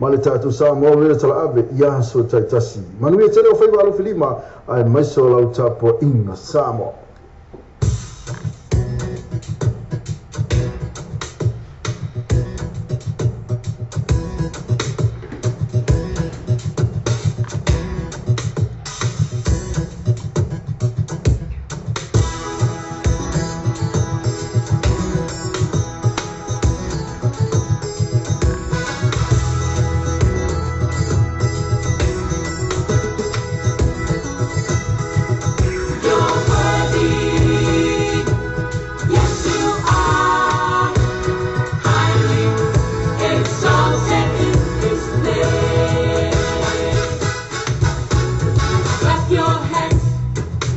Ma le tatou Samoa Radio Talaave i aso taitasi. Manuia tele o faiva alofilima aemaise o lau tapuaiga Samoa. You're worthy, yes you are, highly exalted in this place. Clap your hands,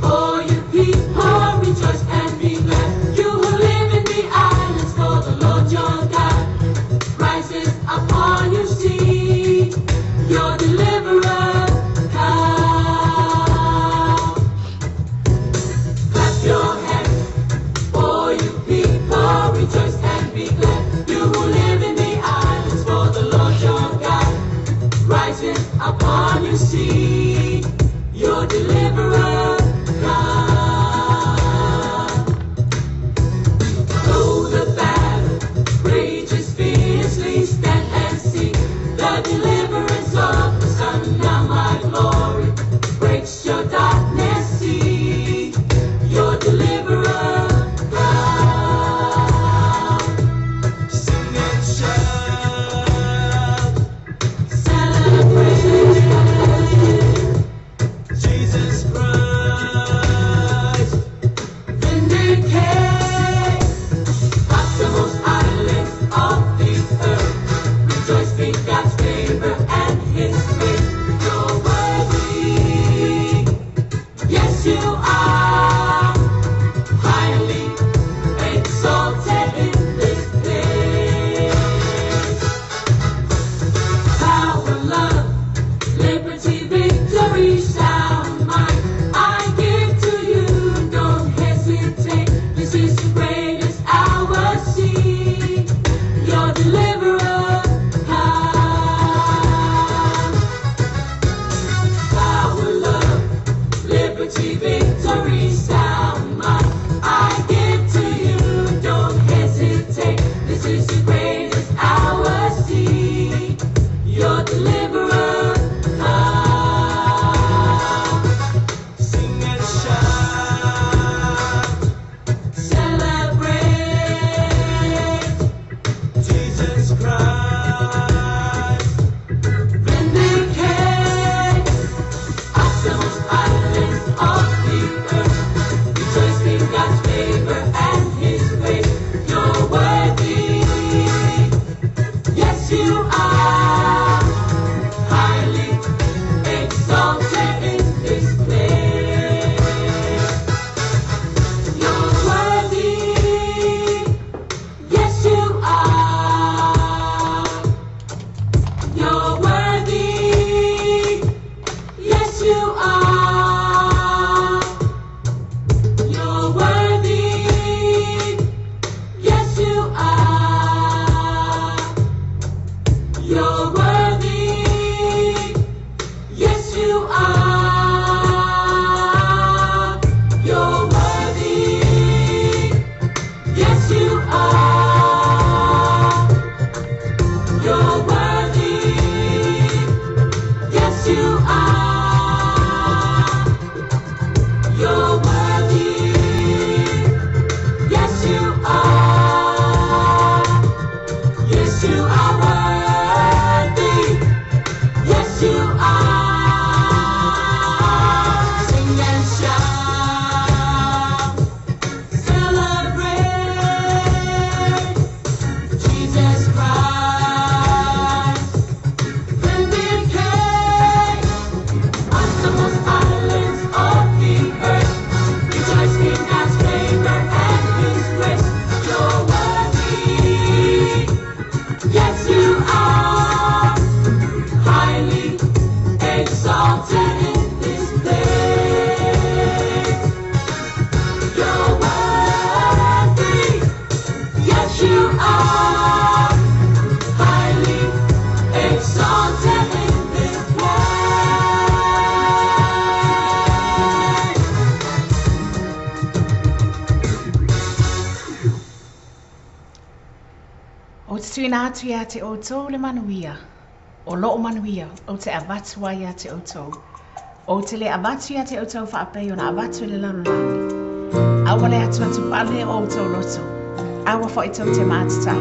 all you people, rejoice and be glad. You who live in the islands, for the Lord your God rises upon you. See your deliverer come. Clap your hands, all you people, rejoice and be glad. You who live in the islands, for the Lord your God rises upon you. See your deliverer come. Though the battle rages fiercely, stand and see the deliverance of the Son. Now my glory breaks your darkness. See your deliverer come. Sing and shout. Celebrate. Tuuina atu ia te outou le manuia, o lou manuia ou te avatu ai ia te outou. Ou te le avatu ia te outou faapei ona avatu e le lalolagi. Aua le atuatupale o outou loto, aua foi tou te matatau.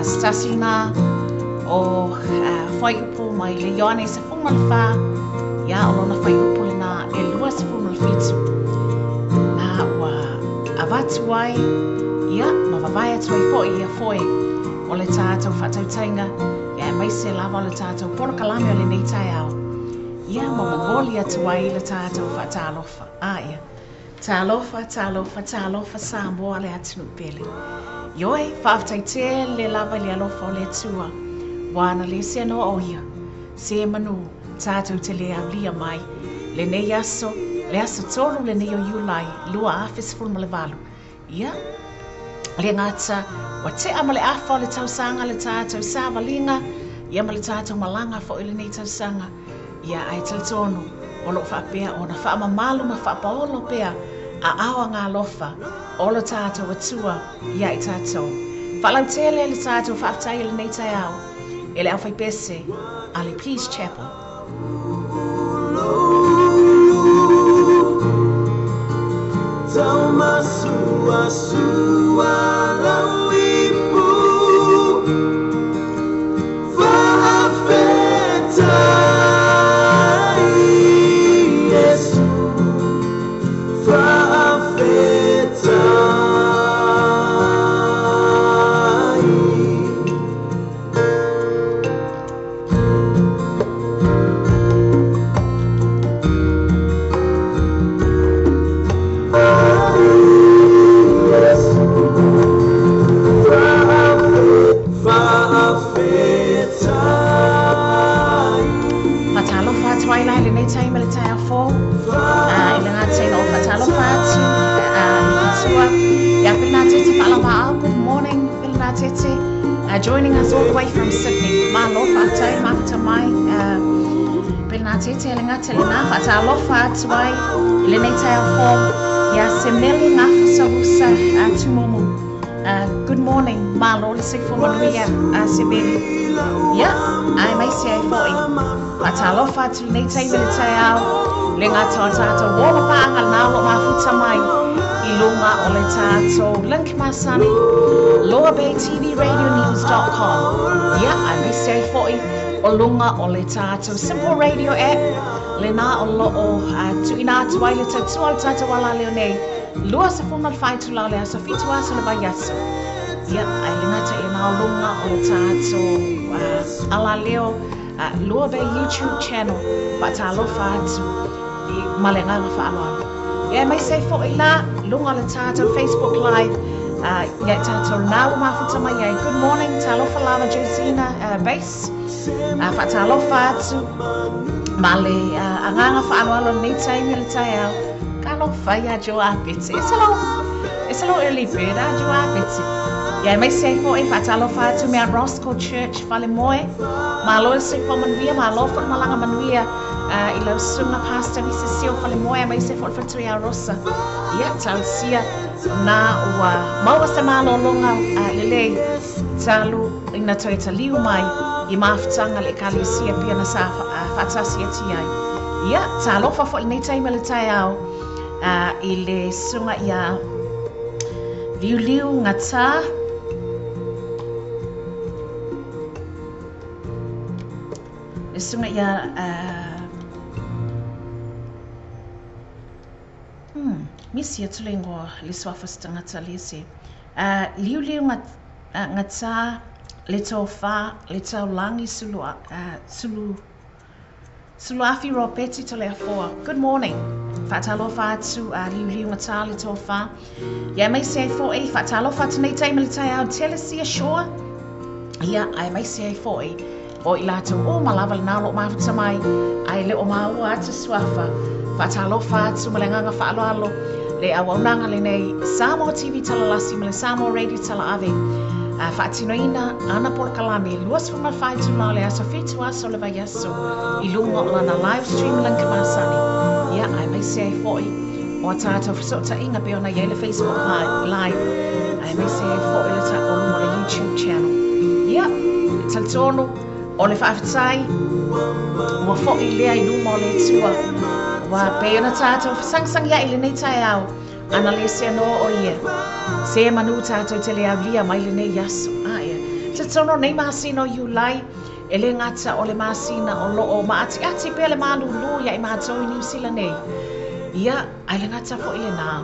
Se tasi lena o fuaiupu mai le Ioane 14, ia o lona fuaiupu lena e 27, na ua avatu ai, ia, ma vavae atu ai foi ia foe o le tatou faatautaiga, ia aemaise lava o le tatou polokalame o lenei taeao, ia, ma momoli atu ai le tatou faatalofa. A ia, talofa, talofa, talofa Samoa le atunuu pele. Ioe, faafetai tele lava i le alofa o le Atua, ua ana le se noa o ia, se manu tatou te le aulia mai lenei aso, le aso 3 lenei o Iulai 2018. Ia, le gata, ua tea ma le afa o le tausaga le tatou savaliga, ia ma le tatou malaga foi lenei tausaga. Ia, ae talitonu, o loo faapea ona faamamalu ma faapaolo pea aao agalofa o lo tatou Atua ia i tatou. Faalautele le tatou faafetai i lenei taeao e le aufaipese a le Peace Chapel. Faatalofa atu ai la i lenei taimi le taeao fou. I le gataina o faatalofa atu i le tua. Ia Pelenatete Faalavaau, good morning Pelenatete. Joining us all the way from Sydney. Malo faafetai mafuta mai. Pelenatete le gata lena faatalofa atu ai i lenei taeao fou. Ia Semeli Gafasavusa Tumumu. Good morning, malo le soifua manuia Semeli. Ia, aemaise ai foi. Faatalofa atu lenei taimi le taeao, le gata o tatou ola paanga na o loo mafuta mai i luga o le tatou link masani, loabaytvradionews.com. Ia, aemaise ai foi o luga o le tatou Simple Radio app, lena o loo tuuina atu ai le tautua o le tatou alaleo nei, 24 itula o le aso, 7 aso le vaiaso. Ia, ae le gata i lena o luga o le tatou alaleo, Loa Bay YouTube channel, faatalofa atu i ma le agaga faaaloalo. Ia, aemaise ai foi la luga o le tatou Facebook Live, ia i tatou lena ua mafuta mai ai. Good morning, talofa lava Josina Base. Faatalofa atu ma le agaga faaaloalo lenei taimi o le taeao. Talofa ia Joe Apete. It's a little, it's a little early bird, Joe Apete. Ia, aemaise ai foi faatalofa atu Mount Roskill Church Falemoe. Malo le soifua manuia, malo foi le malaga manuia i lau susuga Pastor Mrs. Sio Falemoe, aemaise foi le faletua ia Rosa. Ia, talosia na ua maua se malologa lelei talu ina toe taliu mai i mafutaga le ekalesia pei ona sa faatasi atu ai. Ia, talofa foi lenei taimi o le taeao i le susuga ia Liuliu Ngata. Le susuga ia misi atu le ingoa le suafa o se tagata le se. Liuliu Ngata le tofa le taulagi sulu sulu Suluafi Ropeti Toleafoa. Good morning. Faatalofa atu a Liuliu Ngata le tofa. Ia, aemaise ai foi faatalofa atu nei taimi le taeao Telesia Shore. Ia, aemaise ai foi o i latou uma lava lena o loo mafuta mai ae le o maua atu suafa. Faatalofa atu ma le agaga faaaloalo le auaunaga lenei Samoa TV Talalasi ma le Samoa Radio Talaave faatinoina ana polokalame 24 itula o le aso 7 aso o le vaiaso i luga o lana live stream link masani. Ia, aemaise ai foi o a tatou fesootaiga pei ona i ai le Facebook Live. Aemaise ai foi le ta o luga o le YouTube channel. Ia, e talitonu o le faafetai ua foi lea i luma o le Atua. Ua pei ona tatou fesagisagiai i lenei taeao, ana le seanoa o ia. Se manu tatou te le aulia mai lenei aso. Ae, talitonu nei masina o Iulai, e le gata o le masina o loo maatiati pea le malūlū ia i matou i Niu Sila nei. Ia, ae le gata foi lenā,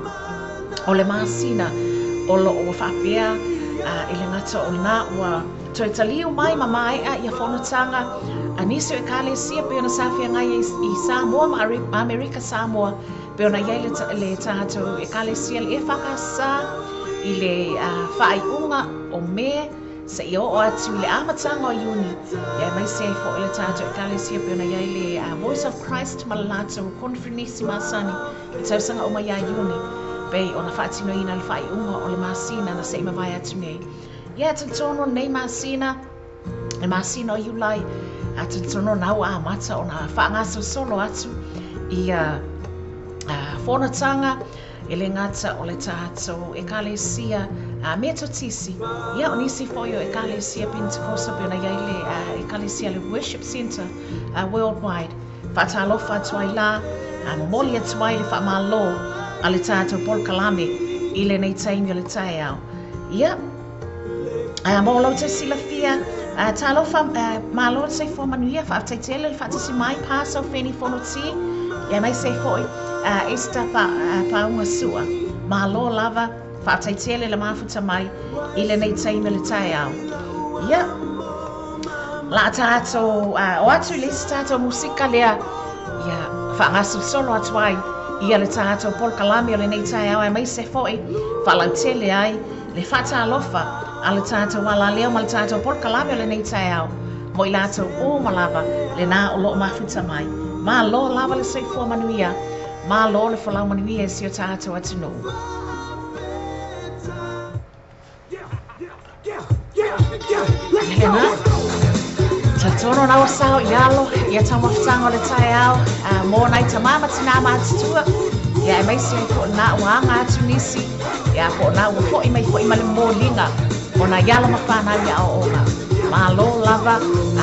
o le masina o loo ua faapea, e le gata o lenā ua toe taliu mai ma maea ia fonotaga a nisi o ekalesia pei ona sa feagai ai i Samoa ma Amerika Samoa, pei ona i ai le, le tatou ekalesia le EFKS i le faaiuga o Me seia oo atu i le amataga o Iuni, ia aemaise ai foi le tatou ekalesia pei ona i ai le Voice of Christ ma le latou conferenisi masani i tausaga uma ia Iuni, pei ona faatinoina le faaiuga o le masina na se i mavae atu nei. Ia, e talitonu lenei masina, le masina o Iulai, a talitonu na ua amata ona faagasolosolo atu ia fonotaga e le gata o le tatou ekalesia Metotisi, ia o nisi foi o ekalesia Pentekosta pei ona i ai le ekalesia le Worship Center Worldwide. Faatalofa atu ai la, momoli atu ai le faamalo a le tatou polokalame i lenei taimi o le taeao. Ia, mo lau te silafia, talofa, malo le soifua manuia, faafetai tele le faatasi mai, Pa Saufeni Fonoti, aemaise ai foi Esther Paunga Sua. Malo lava, faafetai tele le mafuta mai i lenei taimi o le taeao. Ia, la tatou o atu i le isi tatou musika lea, ia, faagasolosolo atu ai ia le tatou polokalame o lenei taeao, aemaise foi faalautele ai le faatalofa a le tatou alaleo ma le tatou polokalame o lenei taeao mo i latou uma lava lenā o loo mafuta mai. Malo lava le soifua manuia, malo le folau manuia i si o tatou atunuu. Ia lena, talitonu na ua sao i alo ia taumafataga o le taeao mo nai tamā ma tinā matutua, ia aemaise ai foi lenā ua aga atu nisi, ia po o na ua foi mai foi ma le momoliga o nai alo ma fanau i aoaoga. Malo lava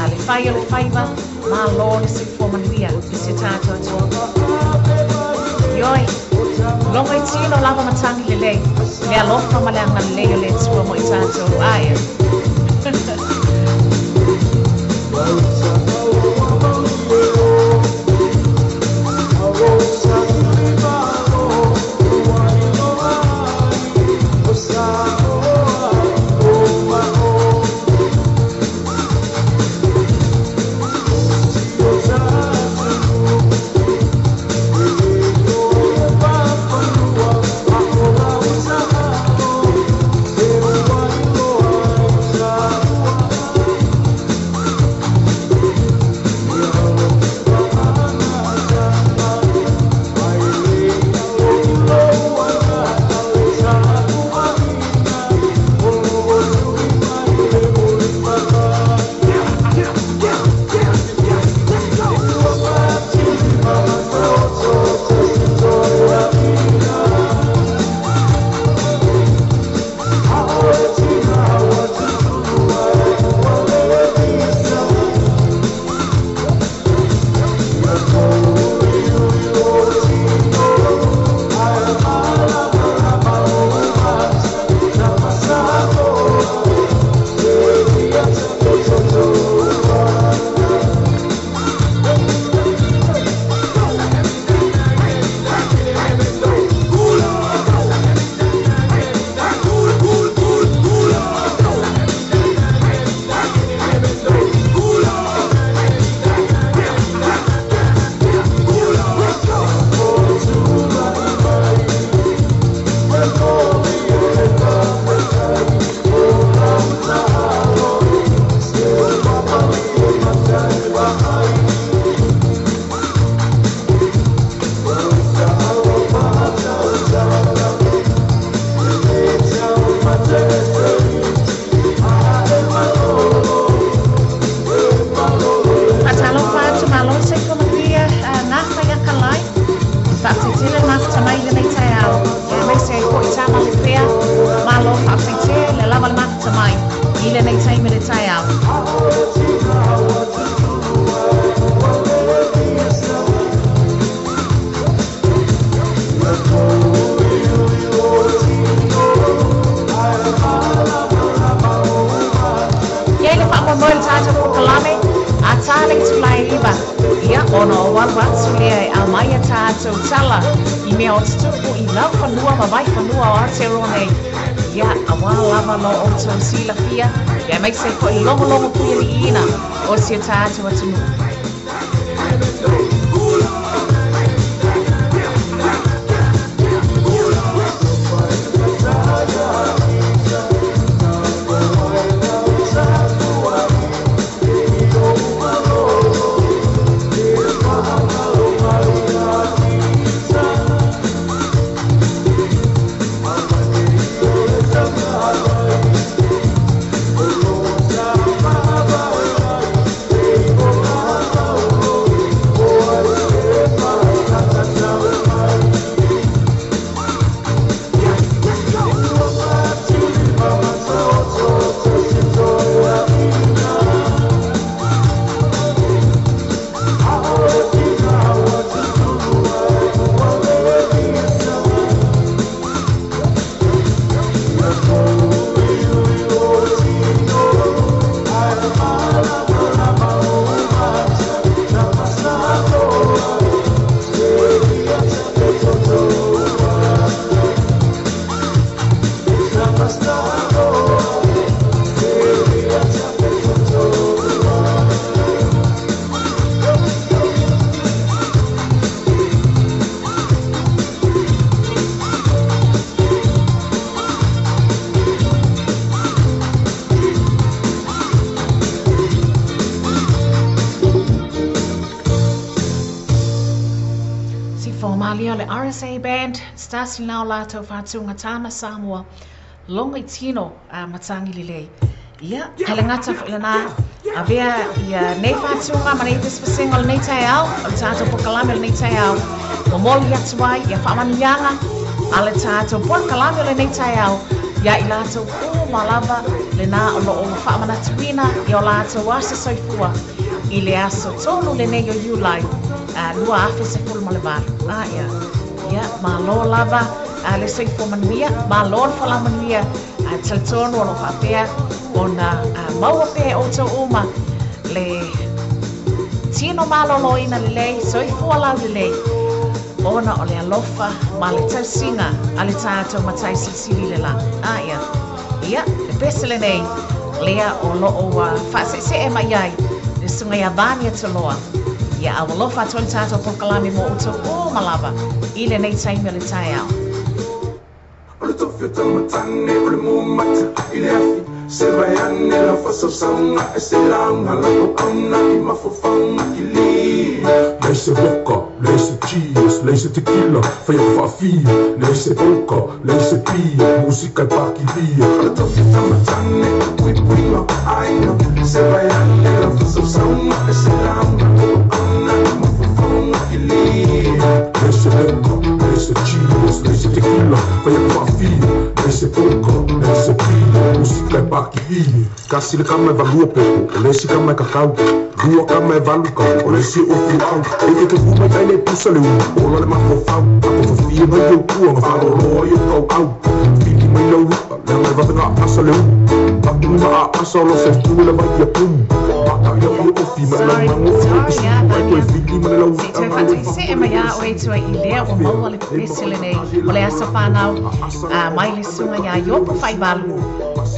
le fai o le faiva, malo le soifua manuia i si o tatou atunuu. Ioe, logo i tino lava matagi lelei, le alofa ma le agalelei o le Atua mo i tatou. Ae. A tā le itulā e 9, ia, ona o alu atu lea e aumai a tātou tala i mea o tutupu i laufanua ma vaifanua o Aotearoa nei. Ia, auā lava lo outou silafia, ia aemaise ai fo'i logologo puialiiina o si o tātou atunuu. Sifomalia o le RSA Band, stasi lena o latou faatuga Tama Samoa, logo i tino a matangi lelei. Ia, e le gata foi lena, avea ia nei faatuga ma nei pesepesega o lenei taeao, o le tatou polokalame o lenei taeao, momoli atu ai ia faamanuiaga a le tatou polokalame o lenei taeao, ia i latou uma lava lena o loo faamanatuina i o latou aso soifua i le aso 3 lenei o Iulai 2018. A ia, ia, malo lava le soifua manuia, malo le folau manuia, talitonu o loo faapea ona maua pea e outou uma le tino maloloina lelei, soifua laulelei, ona o le alofa ma le tausiga a le tatou matai silisili le la. A ia, ia, le pese lenei lea o loo faaseesee mai ai le susuga ia Vania Toloa. Ia, a ua alofa atu ai le tatou polokalame mo outou uma lava i lenei taimi o le taeao. O le tofi o taumatane o le mumata i le afi se vai ane la fasausauga e se lauga la auauna i mafaufauga i li. Leai se vodka, leai se cheese, leai se tequila, fai atu faafia, leai se polka, leai se pia, musika e pakilia. O le tofi o taumatane o le puipuiga o aiga se vai ane la fasausauga e se lauga la auauna i mafaufauga i li. Leai se vodka, leai se cheese, leai se tequila, fai atu faafia, leai se polka, leai se pia, musika e pakilia. Kasi le kama e valua pepo, o le isi kama e kakau, lua kama e valu kau, o le isi e ofu au. E ke ke kuma tai le pusa le ulu, ola le mafaufau, a fofia mai o tua, nga whaloloa i o kau au. Fili mai lau lua, leaga e vave asa le ulu. Takunga a asa o lo se fue le vai ia kumu. Mata ia o ofi ma lau Sorry, mango o sorry, isu ia, ai koe Vania. fili ma le lau Se i toe anga o e faataisee mai a oe tua i lea ua maua le pese lenei o le aso whanau mai le susuga iā Iopo Faivalu.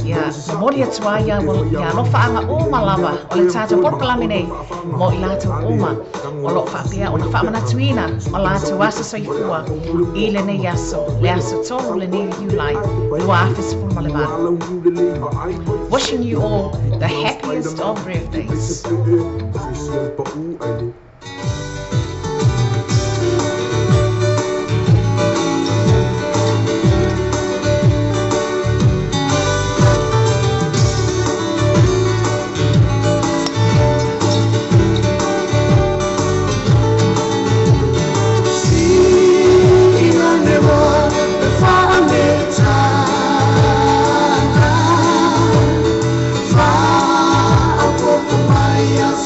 Ia, momoli atu ai ia, ia alofaaga uma lava o le tatou polokalame nei mo i latou uma o loo faapea ona faamanatuina o latou aso soifua i lenei aso, le aso 3 lenei o Iulai 2018. Wishing you all the happiest of birthdays.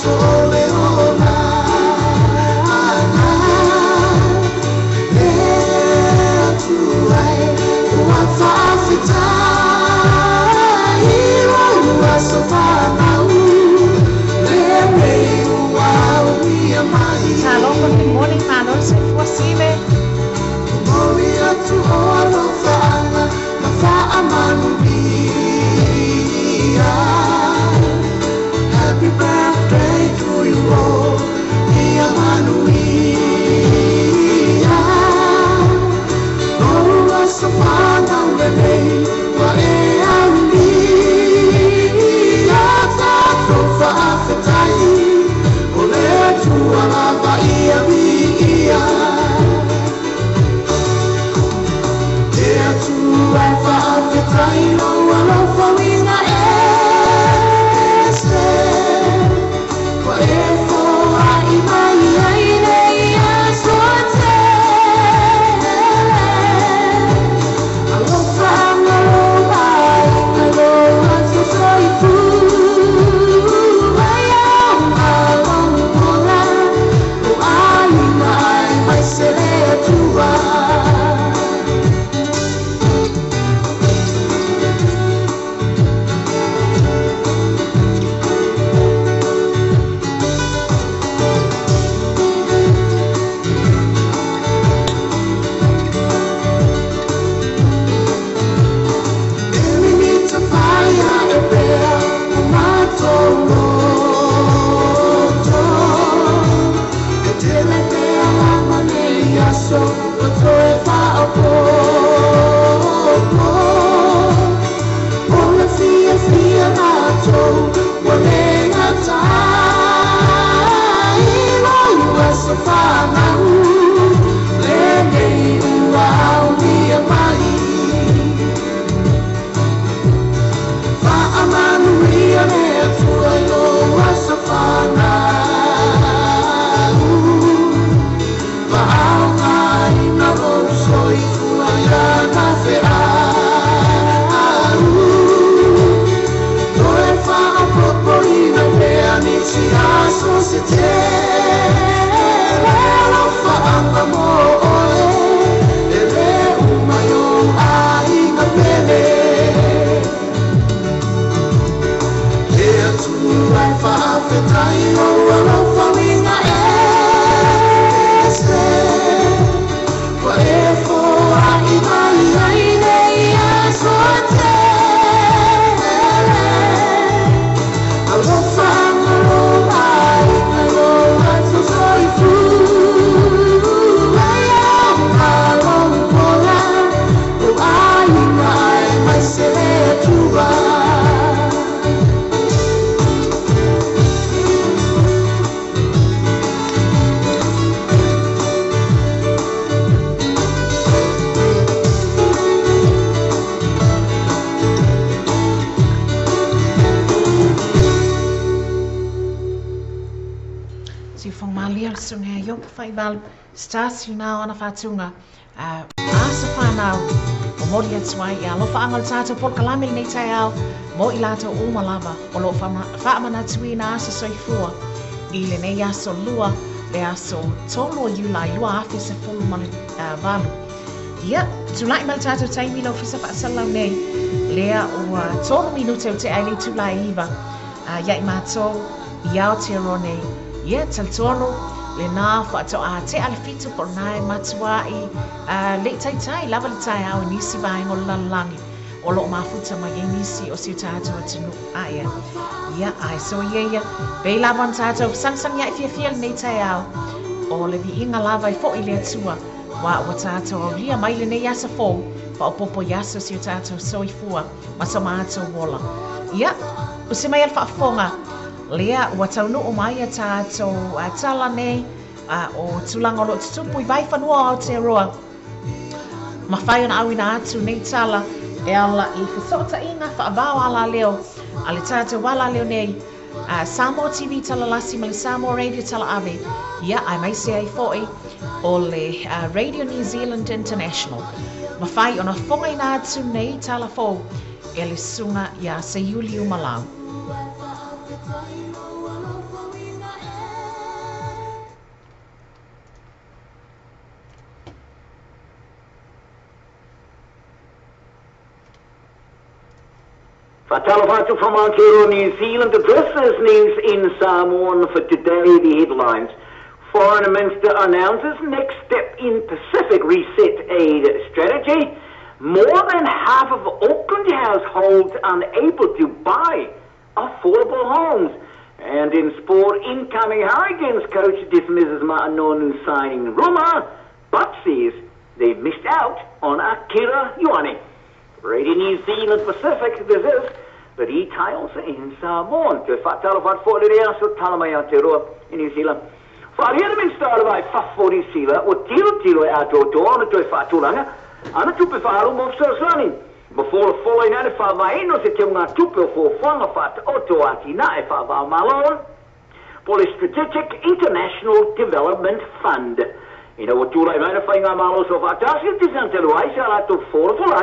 Sole ola. Stasi nā ona whātūnga asa whānau o mori atu ai i alofa anga o tātou polokalame lenei taeao mo i lātou uma lava o loo whaamanatuina asa soifua i lenei aso lua le aso 3 o Iulai 2018. Ia, tūlai mai le tātou taimi lau fisa whaasalau nei lea ua 3 minute o te ai le tūlai iwa ia i mātou i Aotearoa nei. Ia, talitonu le nā whaatoa te ale fitu po nai matua i le taitai lava le tai au nisi vaenga o le lalolagi o loo mafuta mai ai nisi o si o tātou atunuu aea. Ia, ai so ia ia, pei lava ona tātou fesagisagia'i fiafia lenei taeao o le viiga lava e fo'i le Atua ua ua tātou aulia mai lenei asa fou faaopoopo i aso o si o tātou soifua ma so matou ola. Ia, usi mai a le faafofoga lea ua taunuu mai a tātou tala nei o tulaga o loo tutupu i vaifanua o Aotearoa. Mafai ona auina atu nei tala e ala i fesootaiga faavao alaleo a le tātou alaleo nei Samoa TV talalasi ma le Samoa Radio talaave. Ia, aemaise ai fo'i o le Radio New Zealand International. Mafai ona fogaina atu nei tala fou e le susuga iā Seiuli Umalau. Fatalofa from Aotearoa, New Zealand. This is news in Samoan for today. The headlines. Foreign Minister announces next step in Pacific Reset Aid strategy. More than half of Auckland households unable to buy affordable homes. And in sport, incoming Hurricanes coach dismisses Ma'a Nonu signing rumour, but says they missed out on Akira Ioane. Radio New Zealand Pacific, this is the details in Samoan. Te whaatalo whaat le aso tala mai Aotearoa in New Zealand. Whaaria le Minista o le Vai Fafo New Zealand, o tiro tiro e atoatoa ona toe whaatulanga, ana tupe whaaru mo fesoasoani. Ma fola fola ina le whaavaeno se te ngā tupe o fuafuaga whaataoto ati nā e whaavao malo po le Strategic International Development Fund. Ina ua tūlai mai na whai ngā malo so whaatasi te santelu ai sa rātou fola fola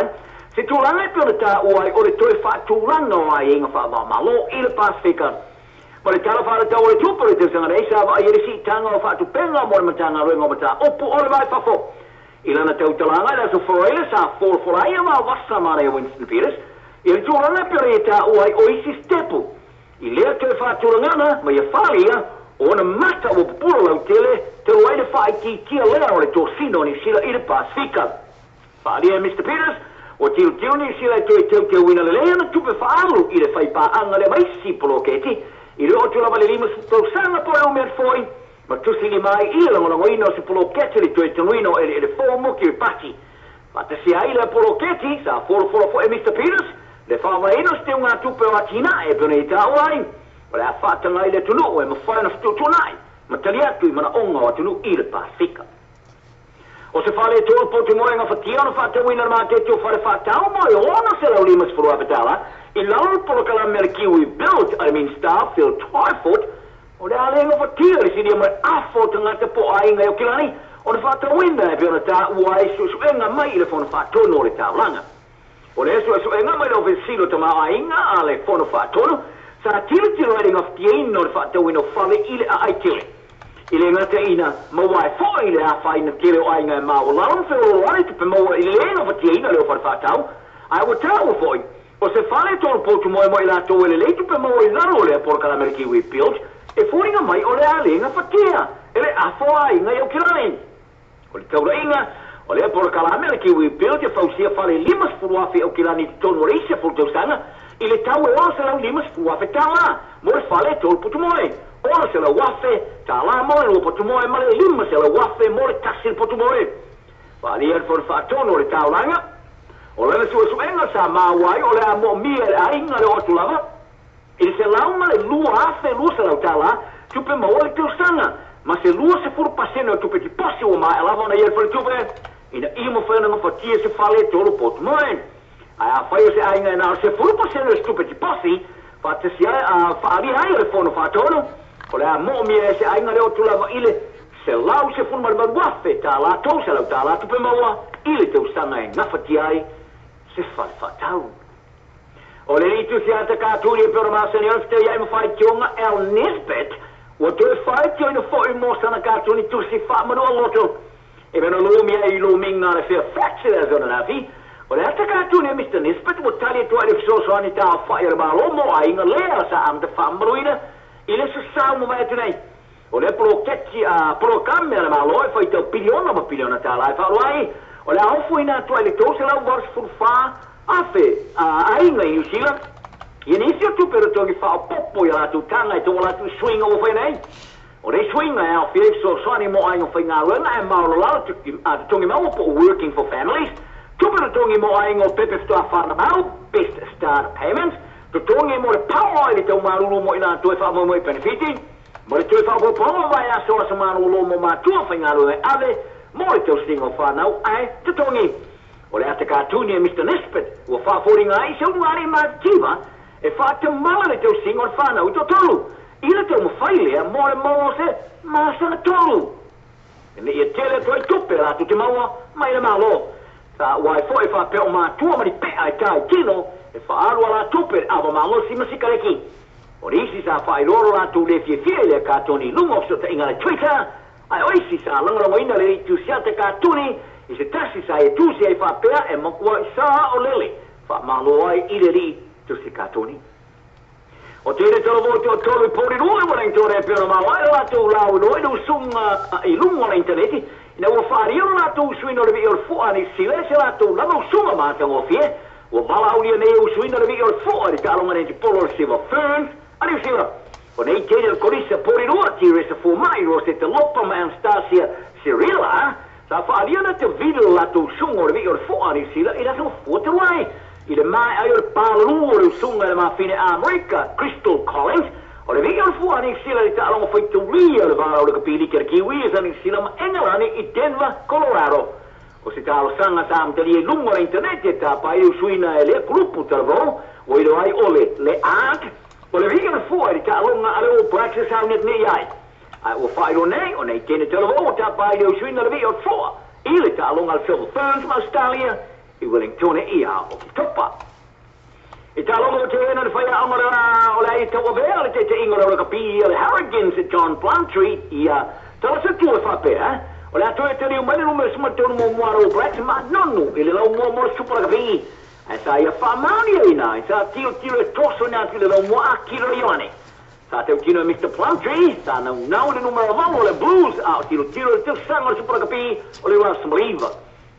se tūlanga e peo na tā uai o le toe whaatulanga o ai inga whaavao malo i le Pasifika. Ma le tala whaatau o le tupe le tausaga nei sa vaai e le siitaga o whaatupenga mo le matanga roenga o mata opu o le vai fafo. I lana tautalanga i le aso foroele sa folafola ai a maavasa mana e Winston Peters i le tulaga e pei ona ia taua ai o isi stepu i lea toe faatulagana ma ia falia o ona mata ua pupula lautele talu ai le faaitiitia lea o le tosina o Niu Sila i le Pasifika. Faaalia e Mr Peters ua tilotilo Niu Sila e toe teuteuina lelei ana tupe faaalu i le faipaaga lea ma isi poloketi i le oo atu lava le 50 tausaga po o le umi atu fo'i ma tusili mai i le lagolagoina o se poloketi le toe tanuina o eleele fou mo Kiribati. Faatasia ai lea poloketi sa folafola fo'i e Mr Peters le faavaeina o se teugatupe o atinae e pei ona ia taua ai o le a faataga ai le atunuu e mafai ona fetuutuunai ma tali atu i manaoga o atunuu i le Pasifika. O se fale e tolu potu moega fatia ona faatauina le maketi o fale faatau mo le $650,000 i lalo o le polokalame a le Kiwi Build a le Minista Phil Twyford o le a le gafatia le silia mai afa o tagata po o aiga e Aukilani ona faatauina e pei ona taua ai suesuega mai i le Fono Faatonu o le Taulaga. O lea suesuega mai le Ofisa Sili o Tamaoaiga a le Fono Faatonu sa tilotilo ai le gafatiaina o le faatauina o fale i le aai tele. I le gataina maua ai fo'i le afaina tele o aiga e maualalo ma feoloolo tupe maua i le lē gafatiaina lea o fale faatau, ae ua taua fo'i o se fale e tolu potu moe mo i latou e lelei tupe maua i lalo o lea polokalame a le Kiwi Build E foliga mai o le a le gafatia e le afa o aiga i Aukilani. O le taulaiga o lea polokalame a le Kiwi Build e fausia fale 50,000 i Aukilani i totonu o le isi 10 tausaga i le tau e $650,000 mo le fale e 3 potumoe, $600,000 mo le 2 potumoe ma le $500,000 mo le 1 potumoe. Faaalia e le Fono Faatonu o le taulaga o lana suesuega sa maua ai o le a moomia e le aiga le oo atu lava i le $102,200 tupe maua i le tausaga ma se 20% o tupe tiposi ua maea lava ona i ai le faletupe ina ia mafai ona gafatia se fale e 3 potumoe. Ae afai o se aiga e na o le 10% o se tupe tiposi faatasi ai faaalia ai e le Fono Faatonu o le a moomia e se aiga le oo atu lava i le $118,300 $300 tupe maua i le tausaga e gafatia ai se fale faatau. O le alii tusi ata katuli e pei ona masani ai ona fetaia'i ma faitioga Al Nesbitt ua toe faitioina fo'i mo sana katuni tusi fa'amanu'a loto e pei ona lumi ai i lumiga a le Fairfax i le aso ananafi. O le ata katuni a Mr Nesbitt ua tali atu ai le fesoasoani taofa'i a le Mālō mo aiga lea sa amata fa'amamaluina i le aso Sa ua mavae atu nei. O lea poloketi a polokame a le Mālō e faitau piliona ma piliona tālā e fa'aloa ai o le a ofoina atu ai le 384,000 aiga i Niu Sila ia nisi o tupe totogi fa'aopoopo ia latou taga e tauala atu i suiga ua faia nei. O nei suiga e aofia ai fesoasoani mo aiga faigaluega ae maolalalo totogi maua po o Working for Families, tupe totogi mo aiga o pepe faatoa fanau, Best Start Payments, totogi mo le pao ai le taumalulu mo i latou e fa'amoemoe i penefiti, ma le toe fa'aopoopoga o vaiaso aso malōlō mo matua faigaluega e ave mo le tausiga o fanau ae totogi. O le ata katuni e Mr Nesbitt ua fa'afoliga ai se ulugalii matitiva e fa'atamala le tausiga o le fanau i toatolu i le taumafai lea mo le maua o se masaga tolu ina ia tele atu ai tupe latou te maua mai le Mālō. Sa ua ai fo'i faapea o matua ma ni pe'a e tā i tino e fa'aalu a la tupe le ava malosi ma sikareki. O nisi sa fa'ailoa lo latou lē fiafia i lea katoni i luga o feso'otaiga a le Twitter, ae o isi sa lagolagoina le alii tusiata katuni i se tasi sa ia tusi ai faapea e makua'i sa o lele fa'amālō ai i le alii tusi katoni. O tēnei talavou i toatolu i Porirua i Wellington e pei ona maoae le latou lauiloa i le usuga i luga o le initaneti ina ua faalia lo latou usuina o le vii o le fo'a i Niu Sila e se latou lava usuga matagofie. Ua valaaulia nei e usuina le vii o le fo'a i le taaloga netipolo o le Silver Ferns a Niu Sila. O nei tele o le kolisa Porirua, Teresa Foma'i, Rosetta Lopa ma Anastasia Cirilla sa faalia na te vili lo latou usuga o le vii o le fo'a a Niu Sila i le aso Gafua talu ai. I le mae'a ai o le palalū o le usuga i le mafine Amerika, Crystal Collins, o le vii o le fo'a a Niu Sila i le taaloga faitaulia o le vala o le kapiliki a le Kiwis a Niu Sila ma Engelani i Denver, Colorado. O se talosaga sa amatalia i luga o le initaneti e tapa ai le usuina e lea kulupu talavou ua iloa ai o le le Art o le vii o le fo'a i le taaloga a le All Blacks e sauni atu nei ai. Ae ua fa'ailoa nei o nei teine talavou ua tapa ai le usuina le vii o le fo'a i le taaloga a le Silver Ferns ma Australia i Wellingtone ia Oketopa. I taaloga ua teena le faiaoga o le a i tauavea le taitaiga o le aulakapi a le Harrigans John Plumtree ia talasa atu e faapea o le a toe taliu mai le numera 13 muamua a le All Blacks ma nonu i le laumua mo le Super Rugby. Ae sa ia faamaoniaina ai sa tilotilo e toso ina atu i le laumua a Kilo Ioane. Sa tautino e Mr Plumtree sa naunau i le numera 8 o le Blues a o tilotilo i le tausaga o le Super Rugby o le 2009.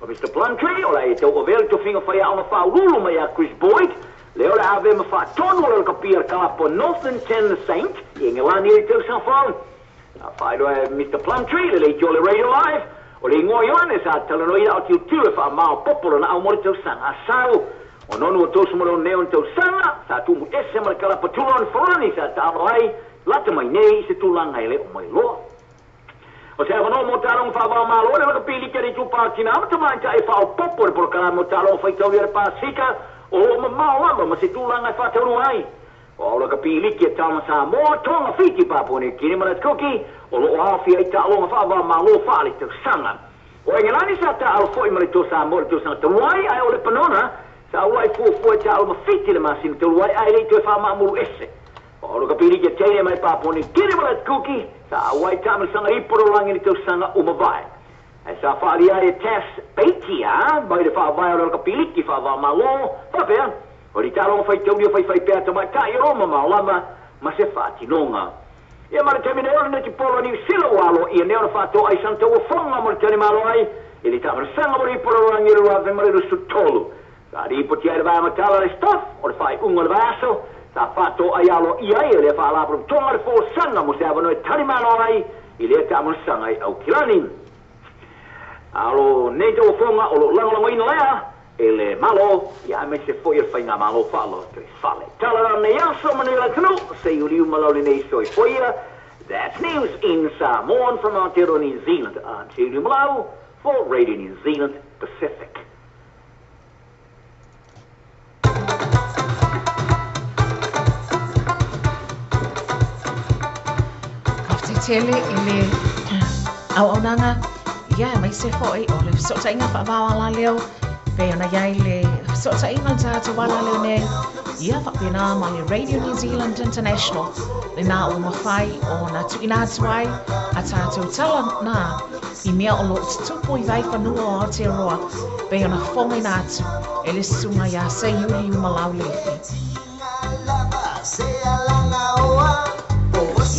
O Mr Plumtree o le a ia tauavea le tofiga faiaoga faauluulu mai ia Chris Boyd lea o le a ave ma faatonu o le lakapi a le kalapo Northern Ten Saint i Engelani i le tausaga fou. Sa faailoa e Mr Plumtree le leitio o le Radio Live o le igoa Ioane sa talanoaina o tilotilo e faamaopoopo lona au mo le tausaga a sau. O nonu o toso mo le oneo ni tausaga sa tumu ese ma le kalapa Toulon Farani sa taalo ai lata mai nei i se tulaga e le o mai loa. O se avanoa mo taaloga faava-o-Malo le lakapi like a le itupa o tinā ma tamaitai e faaopoopo le polokalame o taaloga faitaulia le Pasika o loo mamao lava ma se tulaga e faataunuu ai. O ao lakapi like a Tama Samoa, Tonga, Fiti, Papua New Guinea ma le Kuki o loo aofia ai taaloga faava-o-Malo faaletausaga. O Engelani sa taalo fo'i ma le Toa Samoa i le tausaga talu ai, ae o Lepanona sa ula'i fuafua e taalo ma Fiti i le masina talu ai ae le i toe faamaamulu ese. O ao lakapi like a Teine mai Papua New Guinea ma le Kuki sa auai taamilosaga ipo rolagi i le tausaga ua mavae. Ae sa faalia ai e Tass Baitia mai le faavae o le lakapiliki faava-o-Malo faapea o le taaloga faitaulia faifaipea tamaitai o Roma ma olama ma se faatinoga. Ia ma le taimi nei o le netipolo a Niu Sila ua aloaia nei ona faatoa ai sana tauofoga mo le talimalo ai i le taamilosaga mo le Ipu o le Lalolagi 2023. Sa lipoti ai le vaega tala a le Stuff o le faaiuga o le vaiaso sa faatoa ai aloaia ai e lea faalapotopotoga le folasaga mo se avanoa e talimalo ai i lea taamilosaga i Aukilani. A o lenei tauofoga o lo o lagolagoina lea e le Malo ia aemaise foi o le Faigamalo Faalotoifale. Tala la lenei aso manuia le atunuu, Seiuliu ma Laulinei Soifua ia. That's news in Samoan from Aotearoa New Zealand. I'm Seiuliu Malau for Radio New Zealand Pacific. Faafetai tele i le auaunaga ia aemaise foi o le fesootaiga faavao alaleo pei ona i ai le fesootaiga o le tatou alaleo nei ia faapena ma le Radio New Zealand International lena ua mafai ona tuuina atu ai a tatou tala na i mea o lo o tutupu i vaifanua o Aotearoa pei ona fofogaina atu e le susuga ia Seiuli Umalauleifi.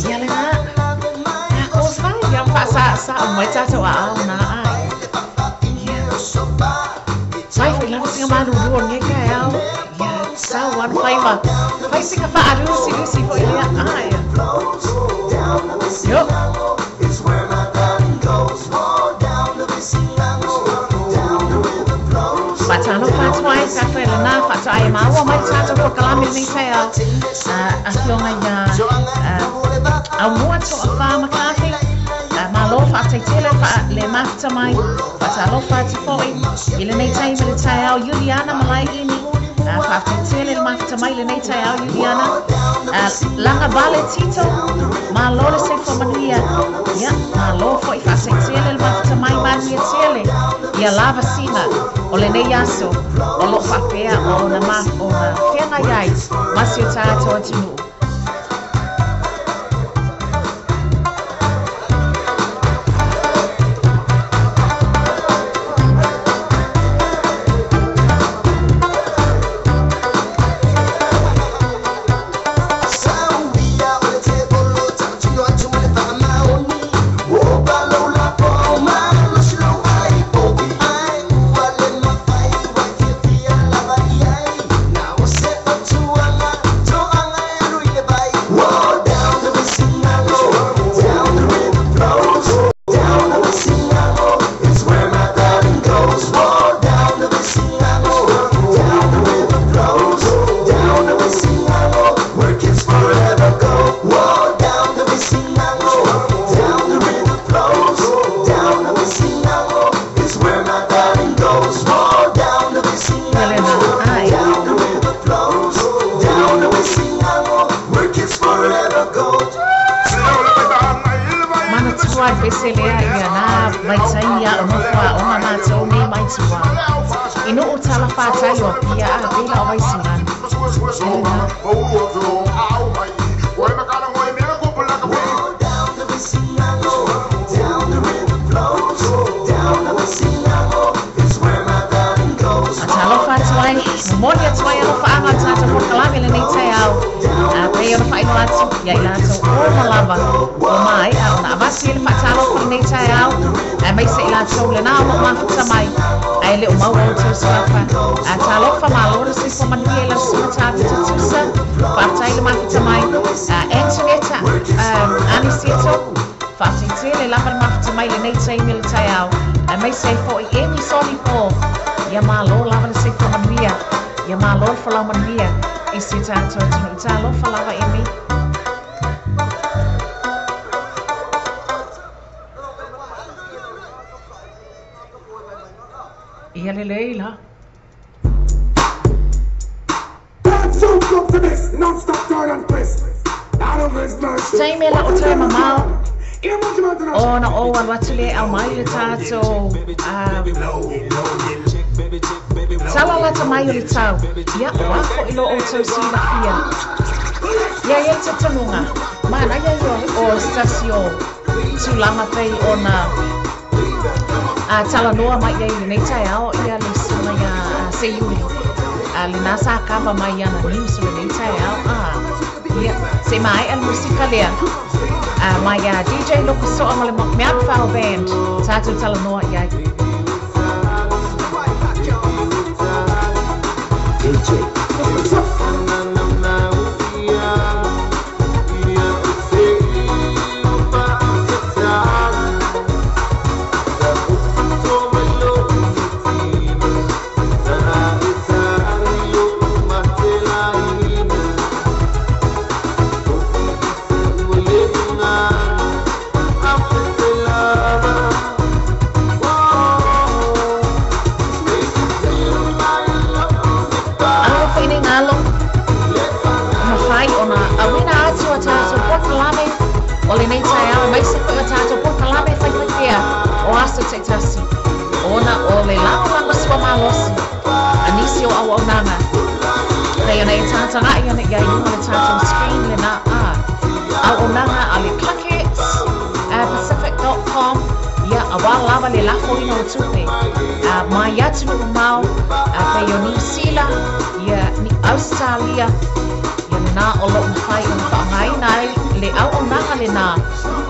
Ia lena, a ko whai, ia whaasaasaa mai tātou a ao nā ai. Ia, whai whai lava singa malulu o nge kai ao. Ia, sau anu whai ma, whai singa whaarusi rusi fo i lea ai. Yo. Faatalofa atu ai tātou e lena, faatoa e maua mai tātou polokalame i lenei taeao. Afioga ia Aumua Toafa McCarthy, malo faafetai tele le mafuta mai, faatalofa atu foi i lenei taimi i le taeao Juliana Malaeini, faafetai tele le mafuta mai i lenei taeao Juliana. Laga Vale Tito, malo le soifua manuia, ia malo foi faafetai tele le mafuta mai manuia tele ia lava sina o lenei aso o lo o faapea ona ona feagai ai ma si o tatou atunuu. Helena, ai. Manatua i feselea ia nā vaitaimi a o nofo aoga mātou nei mai tua. I nuu tala whātai o Apia a pēla o Vaisigano. Helena. Talofa atu ai, momoli atu ai alofaaga o le tatou polokalame i lenei taeao, a pei ona faailoa atu ia i latou uma lava ua maea ona avatu ai le faatalofa i lenei taeao, aemaise i latou lena o lo o mafuta mai ae le o maua outou suafa. A talofa malo le soifua manuia i lau susuga Tavita Tusa, faafetai le mafuta mai. Antonetta Aniceto, faafetai tele lava le mafuta mai i lenei taimi o le taeao, aemaise ai foi Amy Sonny Paul. Ia malo lava le soifua manuia, ia malo le folau manuia i si o tatou atunuu. Talofa lava Amy. Ia lelei la. Taimi e la'u toe mamao ona ou alu atu lea e aumai le tatou tala lata mai o le tau. Ia, ua fo'i lo outou silafia. Ia i ai le talitonuga, manaia ia o se tasi o tulaga pei ona talanoa mai i ai i lenei taeao ia le susuga ia Seiuli, lena sa kava mai i ana news o lenei taeao. Ia, se i maea le musika lea. Mai ia DJ Lokosoa ma le Meaufao Band tatou talanoa i ai. DJ. Alo foi nei galo mafai ona auina atu a tatou polokalame o lenei taeao aemaise foi o tatou polokalame faifaipea o aso taitasi ona o le lagolago suamalosi a nisi o auaunaga pei ona e tataga'i ana i ai luga o le tatou screen lena a auaunaga a le clickx pacific.com ia auā lava le lafoina o tupe mai atunuu mamao pei o Niu Sila ia ni Ausetalia ia lenā o lo'o mafai ona fa'aaogāina ai le auaunaga lenā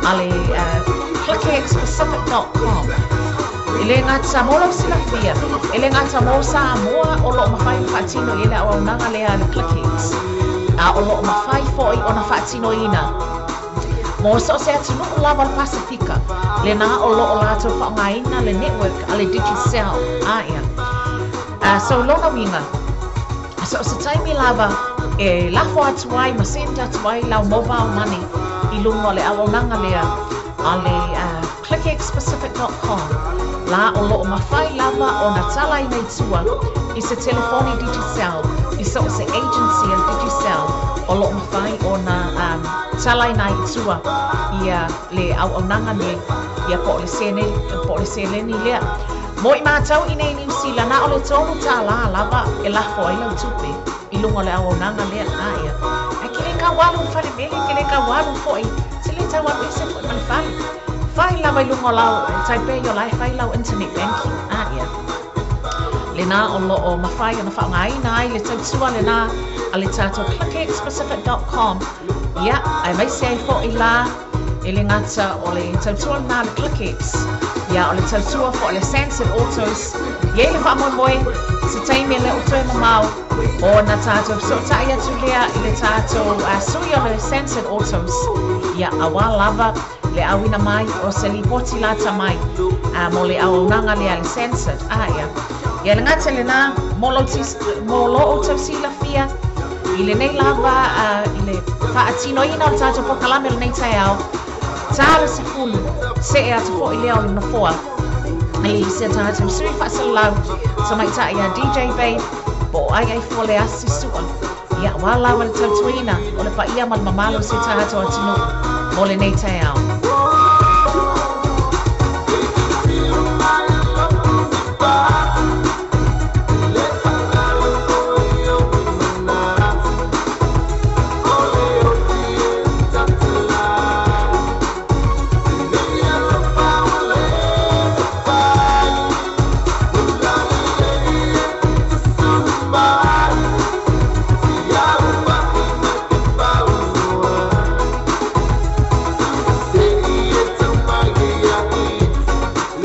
a le clickxpacific.com. E lē gata mo lau silafia, e lē gata mo Samoa o lo'o mafai ona fa'atino i ai le auaunaga lea a le ClickX, a o lo'o mafai fo'i ona fa'atinoina mo so o se atunuu lava o le Pasefika lenā o lo'o latou fa'aaogāina le network a le Digicel a ia. So lona uiga, so o se taimi lava e lafo atu ai ma send atu ai lau mobile money i luga o le auaunaga lea a le clickxpacific.com la o lo'o mafai lava ona talaina i tua i se telefoni Digicel i so o se agency a le Digicel o lo'o mafai ona talaina ai i tua ia le auaunaga nei ia po o le sene po o le seleni lea. Mo i mātou i nei Niu Sila na o le $3 lava e lafo ai lau tupe i luga o le auaunaga lea a ia. Ae ke lē tau alu i le fale mele, ke lē tau alu fo'i, se lē tau alu ese fo'i ma le fale. Fai lava i luga o lau e tai pei o la e fai lau internet banking a ia. Lenā o lo'o mafai ona fa'aaogāina ai le tautua lenā a le tatou clickxpacific.com ia aemaise ai fo'i la e le gata o le tautua lenā a le ClickX ia o le tautua fo'i le Sansit Autos i ai le fa'amoemoe se taimi e lē o toe mamao ona tatou fesoota'i atu lea i le tatou sui o le Sansit Autos ia auā lava le auina mai o se lipoti lata mai mo le auaunaga lea a le Sansit a ia. Ia le gata lenā mo lou mo lo outou silafia i lenei lava i le fa'atinoina o le tatou polokalame o lenei taeao tā le 10 se'e atu fo'i lea o le nofoa i se tatou sui fa'asalalau tamaita'i a DJ Babe po o ai ai fua le asi su'a ia auā lava le tautuaina o le paia ma le mamalu o si o tatou atunuu mo lenei taeao.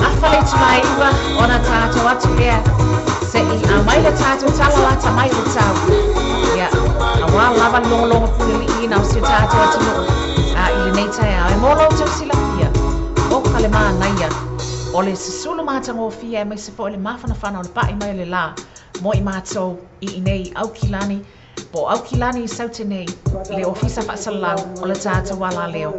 Afa le itulā 9 ona tatou atu lea se'i aumai le tatou tala lata mai o le tau ia auā lava le logologo pulealiiina o si o tatou atunuu i lenei taeao. E mo lo outou silafia o ka le manaia o le susulu matagofie aemaise foi le mafanafana o le pa'i mai o le lā mo i matou i inei Aukilani po o Aukilani i Saute nei le ofisa fa'asalalau o le tatou alaleo.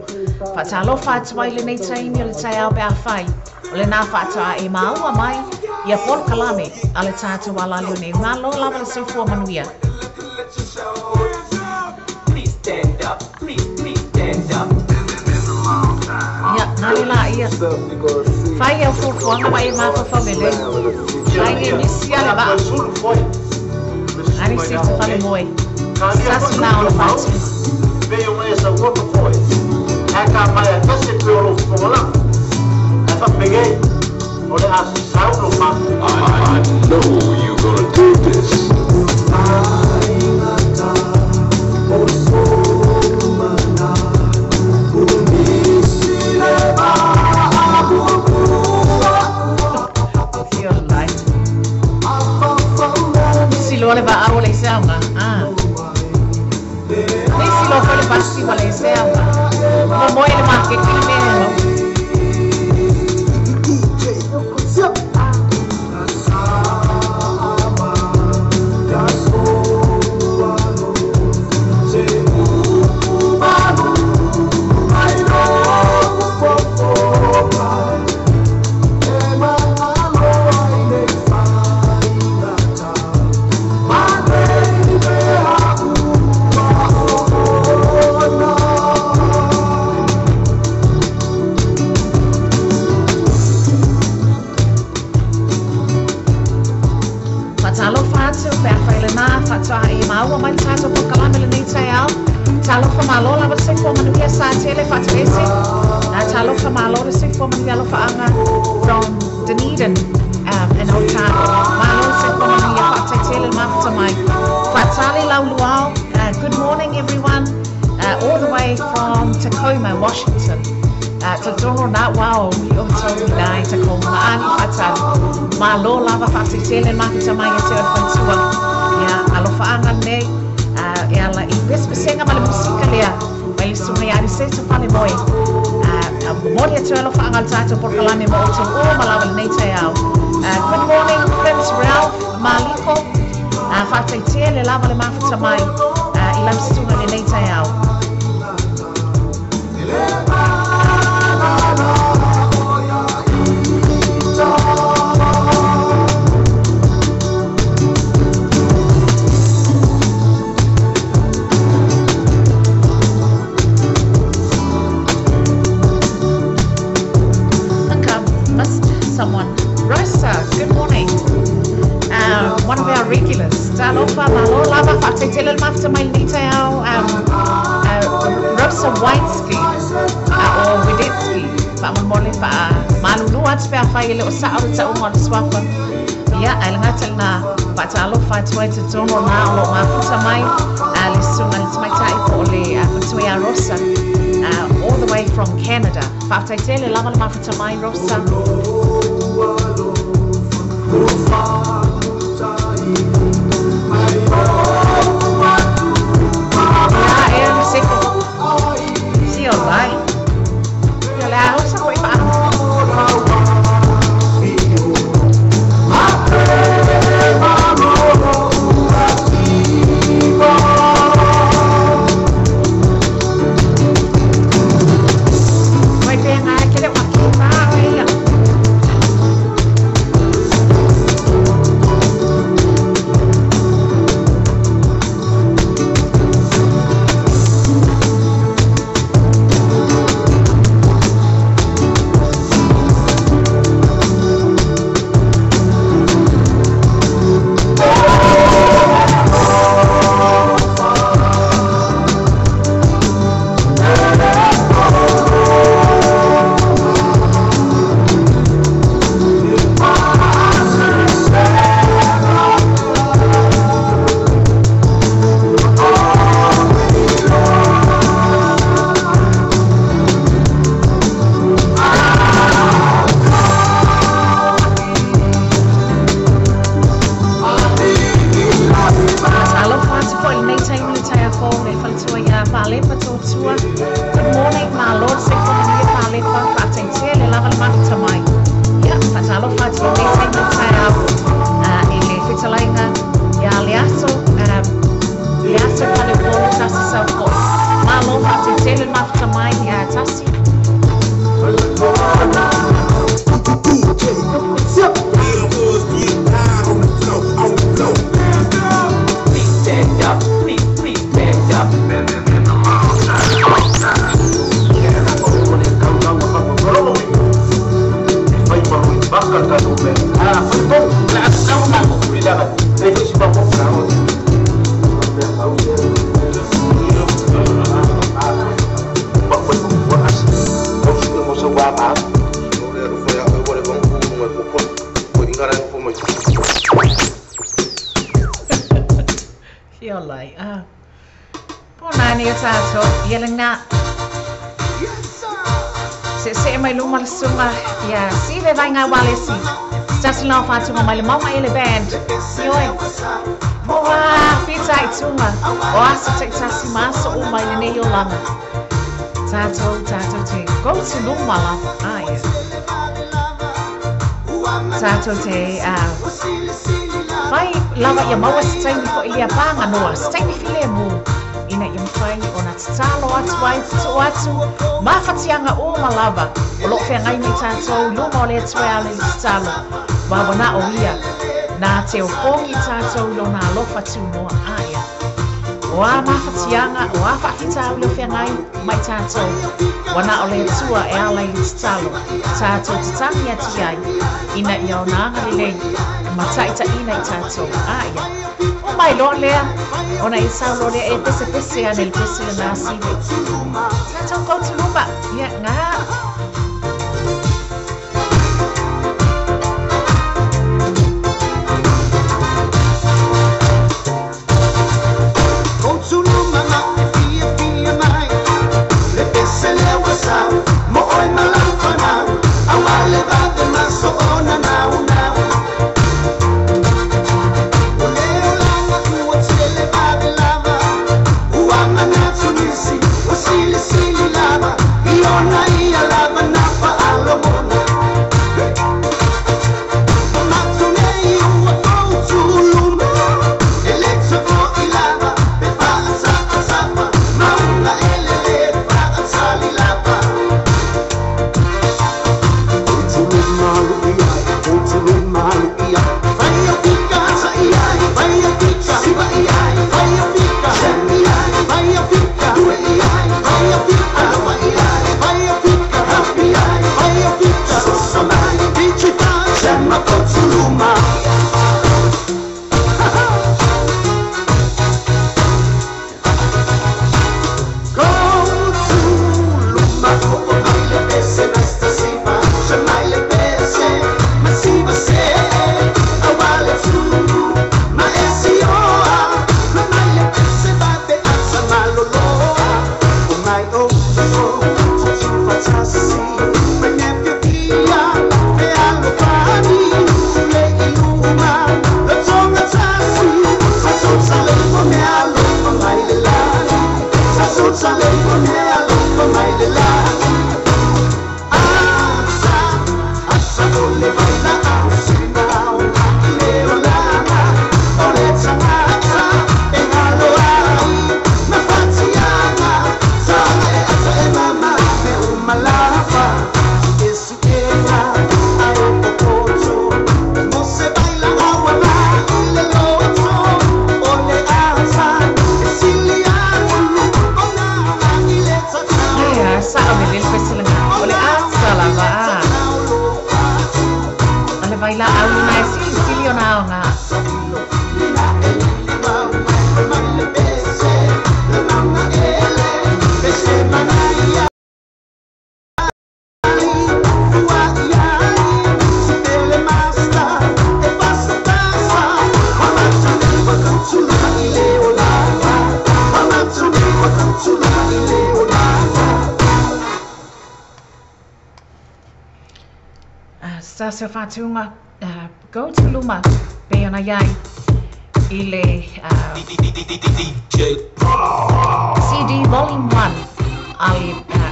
Fa'atalofa atu ai lenei taimi o le taeao pe afai o lenā fa'ato'a e maua mai ia polokalame a le tatou alaleo nei. Malo lava le soifua manuia. Please stand up. Please, please stand up. Ia, na le lā ia. Fai au fuafuaga ma e mafaufau lelei. Ai le misi a le va'a. Ani se te fale moe. Sasi nā ona fa'atino. I know you gonna do this. Ke kile mea e maua. Faatalofa atu pe a whaile nā, whaatoa e maua mai le tātou polokalame lenei taeao. Talofa malo lava le soifua manuia sa tele whaatulese. Talofa malo le soifua manuia alofaanga from Dunedin in Otago. Malo le soifua manuia whaataitele le mafuta mai. Whaatale lau luau. Good morning everyone, all the way from Tacoma, Washington. Te tono nā wao i o tau i nā i Tacoma. Maani whaatale. Malo lava whaataitele le mafuta mai e te o whantua. Ia, alofaanga nei. E ala i pespesenga ma le musika lea mai le sunga ia Ariseto Falemoe. Momoli atu alofaanga le tātou polokalame mo o tau o malawa lenei taeao. Good morning Prince Ralph Maliko. Whaataitea le lava le mafuta mai i lau sutunga lenei taeao. Missed someone. Rosa, good morning. One of our regulars. Talofa malo lava whaataitele le mafuta mai lenei taeao. Rosa Whitesky o Wedetsky. Whaamolmole wha malulu atu pe a whai ele o sa o le taunga o le suafa. Ia, ai le ngata lena whaatalofa atu ai te tono nā o lo mafuta mai. Le sunga le tamaitai po o le whatua a Rosa. All the way from Canada. Whaataitele lava le mafuta mai, Rosa. Ia, e le seko. Si o lai. Ia le a Rosa ko i wha. Mai pēnga ke le waki wha ia. Alofa atu po i lenei taimi le taeao le faletua ia Palepa Tōtua. Good morning, malo le soifua manuia Palepa, whaataitele le lava le mafuta mai. Ia, whaatalofa atu i lenei taimi le taeao i le whitalainga ia le aso, le aso Palepolo tasi sau koe. Malo whaataitele le mafuta mai ia tasi. Please stand up, please, please stand up. Ia lai. Po nani o tātou, ia le ngā. Se se mai luma le sunga, ia si le vai ngā walesi. Tasi lau whātunga mai le maunga ele band. Ioi. Moa, pita i tunga. O asa taitasi maso o mai lenei o langa. Tātou, tātou te go to luma lava. Ia. Tātou te fai lava ia maua se taimi fo'i lea paganoa, se taimi filemu, ina ia mafai ona tatalo atu ai, tutuu atu mafatiaga uma lava o loo feagai ma i tatou i luma o le Atua e ala i le tatalo, ua mana'o ia na te opogi i tatou i lona alofa tunoa. Ia. O a mafatiaga, o a faafitauli o feagai ma i tatou, ua na o le Atua e ala i le tatalo tatou tatagi atu ai, ina ia ona agalelei ma taʻitaʻina i tatou. Ia. O mai loa lea ona e saulo lea e pesepese ane le pese lenā sive. Tatou kautuluma. Ia, gā. Ia, sa'o lelei le pese lenā. O le asa lava a. O le vailaau lenā e silisili ona aogā. Sa se faatuga go to luma pe ona iai i le CD Volume 1 a le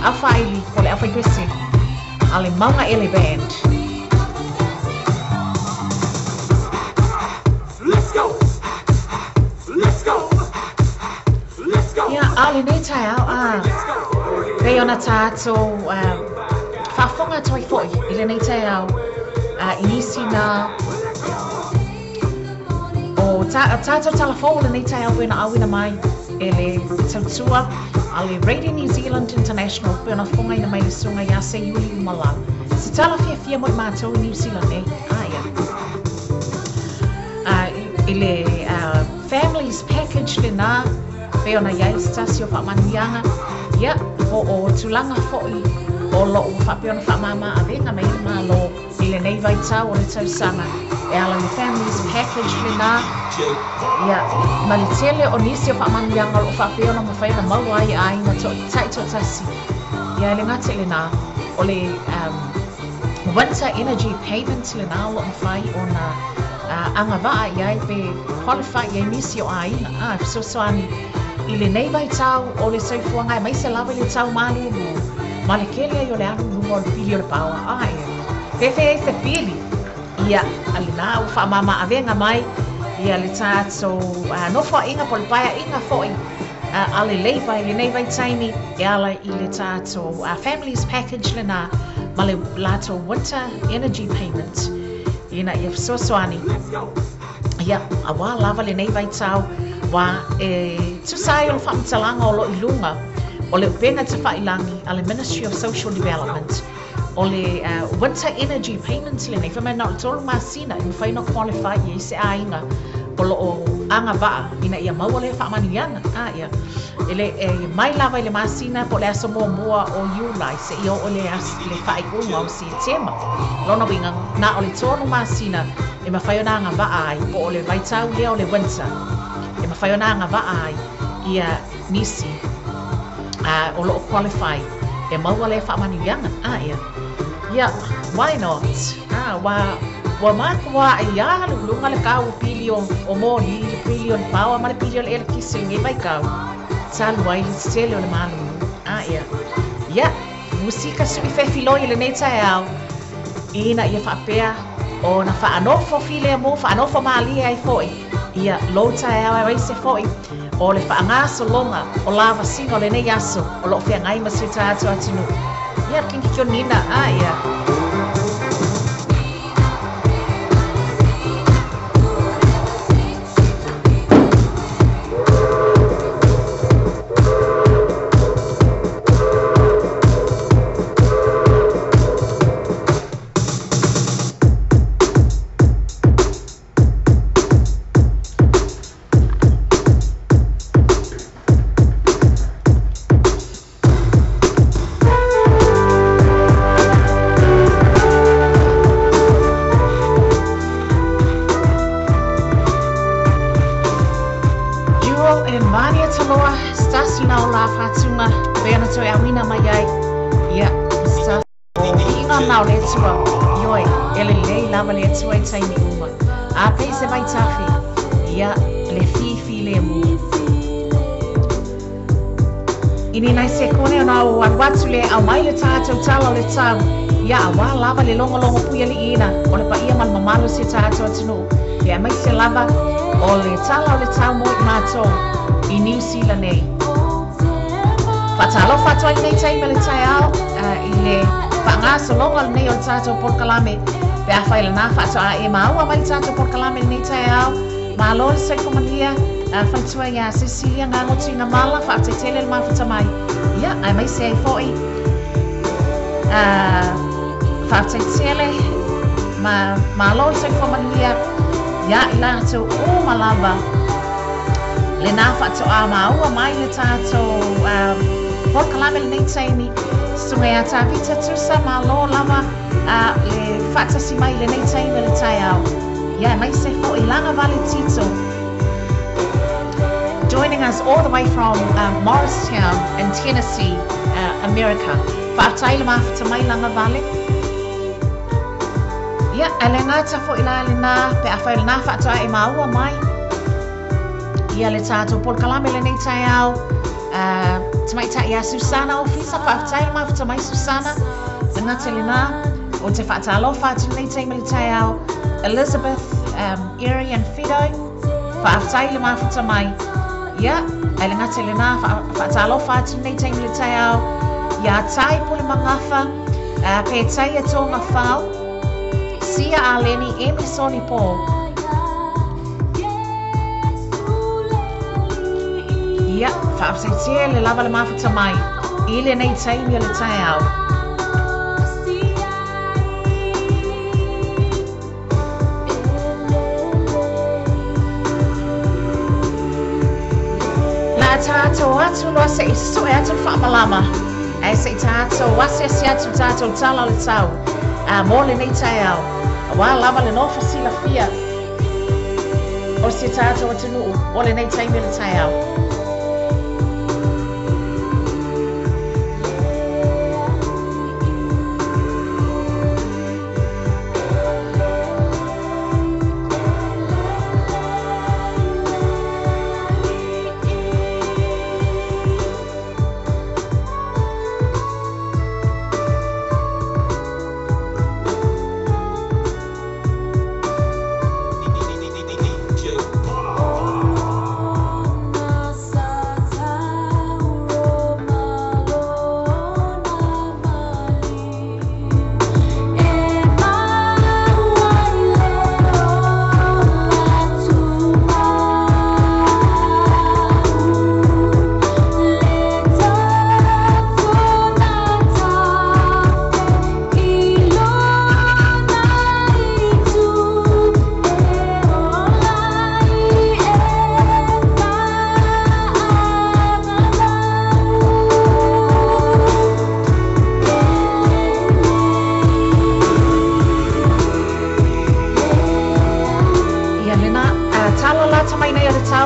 Afaili po le Aufaipese a le Mauga Ele Band. Let's go! Let's go! Let's go! Ia, a o lenei taeao a pei ona tatou faafofoga atu ai foʻi i lenei taeao i nisi na o tatou talafou o lenei taeao pei ona auina mai e le tautua a le Radio New Zealand International pei ona fofogaina mai le susuga ia Seiuli Umalala. Se tala fiafia mo i matou i New Zealand nei. Ia. I le Families Package lenā pei ona i ai se tasi o faamanuiaga, ia, po o tulaga foʻi o loo ua faapea ona faamāmā avega mai ai le Malo i lenei vaitau o le tausaga e ala i le Families Package lenā, ia, ma le tele o nisi o faamanuiaga o loo faapea ona mafai ona maua ai e aiga taitoatasi. Ia, e le gata i lenā, o le Winter Energy Payment lenā o loo mafai ona agavaa i ai pe qualify i ai nisi o aiga a e fesoasoani I lenei vaitau o le soifuaga aemaise lava i le tau malūlū ma le kele ai o le alu i luga o le pili o le paoa. A e fefe ai se pili, ia, a lena ua faamama avega mai ia le tatou nofoaiga po o le paeaiga foi a le Labour i lenei vaitaimi e ala i le tatou Families Package lena ma le latou Winter Energy Payment ina ia fesoasoani ia auā lava lenei vaitau wā e tusa ai o le faamatalaga o loo i luga o le upega tafailagi a le Ministry of Social Development o le Winter Energy Payment lenei fai mai na o le 3 masina e mafai ona qualify i ai se aiga o loo agavaa ina ia maua lea faamanuiaga. A ia e le e mai lava i le masina po o le aso muamua o Iulai seia oo i le faaiuga o Setema. Lona uiga na o le 3 masina e mafai ona agavaa ai po o le vaitau lea o le winter e mafai ona agavaa ai ia nisi o loo qualify e maua lea faamanuiaga. A ia ia why not? A ua matuā i alu i luga le kau pili o moli, le pili o le paoa ma le pili o le elekisi i lenei vaitau talu ai le tetele o le malūlū. A ia ia musika sui fefiloi i lenei taeao ina ia faapea ona faanofo filemu faanofo malie ai foi ia lou taeao aemaise foi o le faagasologa o lavasiga o lenei aso o loo feagai ma si o tatou atunuu. Ia kinkikonina. A ia. Jewel e Mania Taloa, se tasi na o la fatuga pei ona toe auina mai ai ia se o viiga na o le Atua. Ioe, e lelei lava le Atua i taimi uma a pei se vaitafe ia le fifilemu. I ni nai sekone ona o alu atu le au mai le tatou tala o le tau ia auā lava le logologo puialiiina o le paia ma le mamalu o si o tatou atunuu e aemaise lava o le tala o le tau mo i matou i Niu Sila nei. Faatalofa atu ai lenei taimi o le taeao i le faagasologa lenei o le tatou polokalame pe afai lenā faatoa e maua mai le tatou polokalame lenei taeao. Malo le soifua manuia faletua iā Cecilia Gagotuiga mala faatetele le mafuta mai ia aemaise ai foi faatetele ma malo le soifua manuia iā i latou uma lava lenā faatoa maua mai le tatou polokalame lenei taimi. Susuga iā Tavita Tusa, malo lava le faatasi mai i lenei taimi o le taeao ia aemaise foi Lagavale Tito joining us all the way from Morristown in Tennessee, America. Faafetai le mafuta mai Lagavale. Ia, ae le gata foi la lenā pe afai o lenā faatoa e maua mai ia le tatou polokalame lenei taeao. Tamaitai ia Susana Ofisa, faafetai le mafuta mai Susana. Le gata lenā o te faatalofa atu lenei taimi le taeao Elizabeth Arian Fido, faafetai le mafuta mai. Ia, ae le gata lenā faatalofa atu lenei taimi le taeao ia Tai Pule Magafa, Petaia Tonga Fao, Sia Aleni, Emi Soni Po. Ia, faafetai tele lava le mafuta mai i lenei taimi o le taeao. La tatou atu loa se'i su'e atu le faamalama ae se'i tatou asiasi atu le tatou tala o le tau mo lenei taeao auā lava le nofo silafia o si tatou atunuu o lenei taimi o le taeao.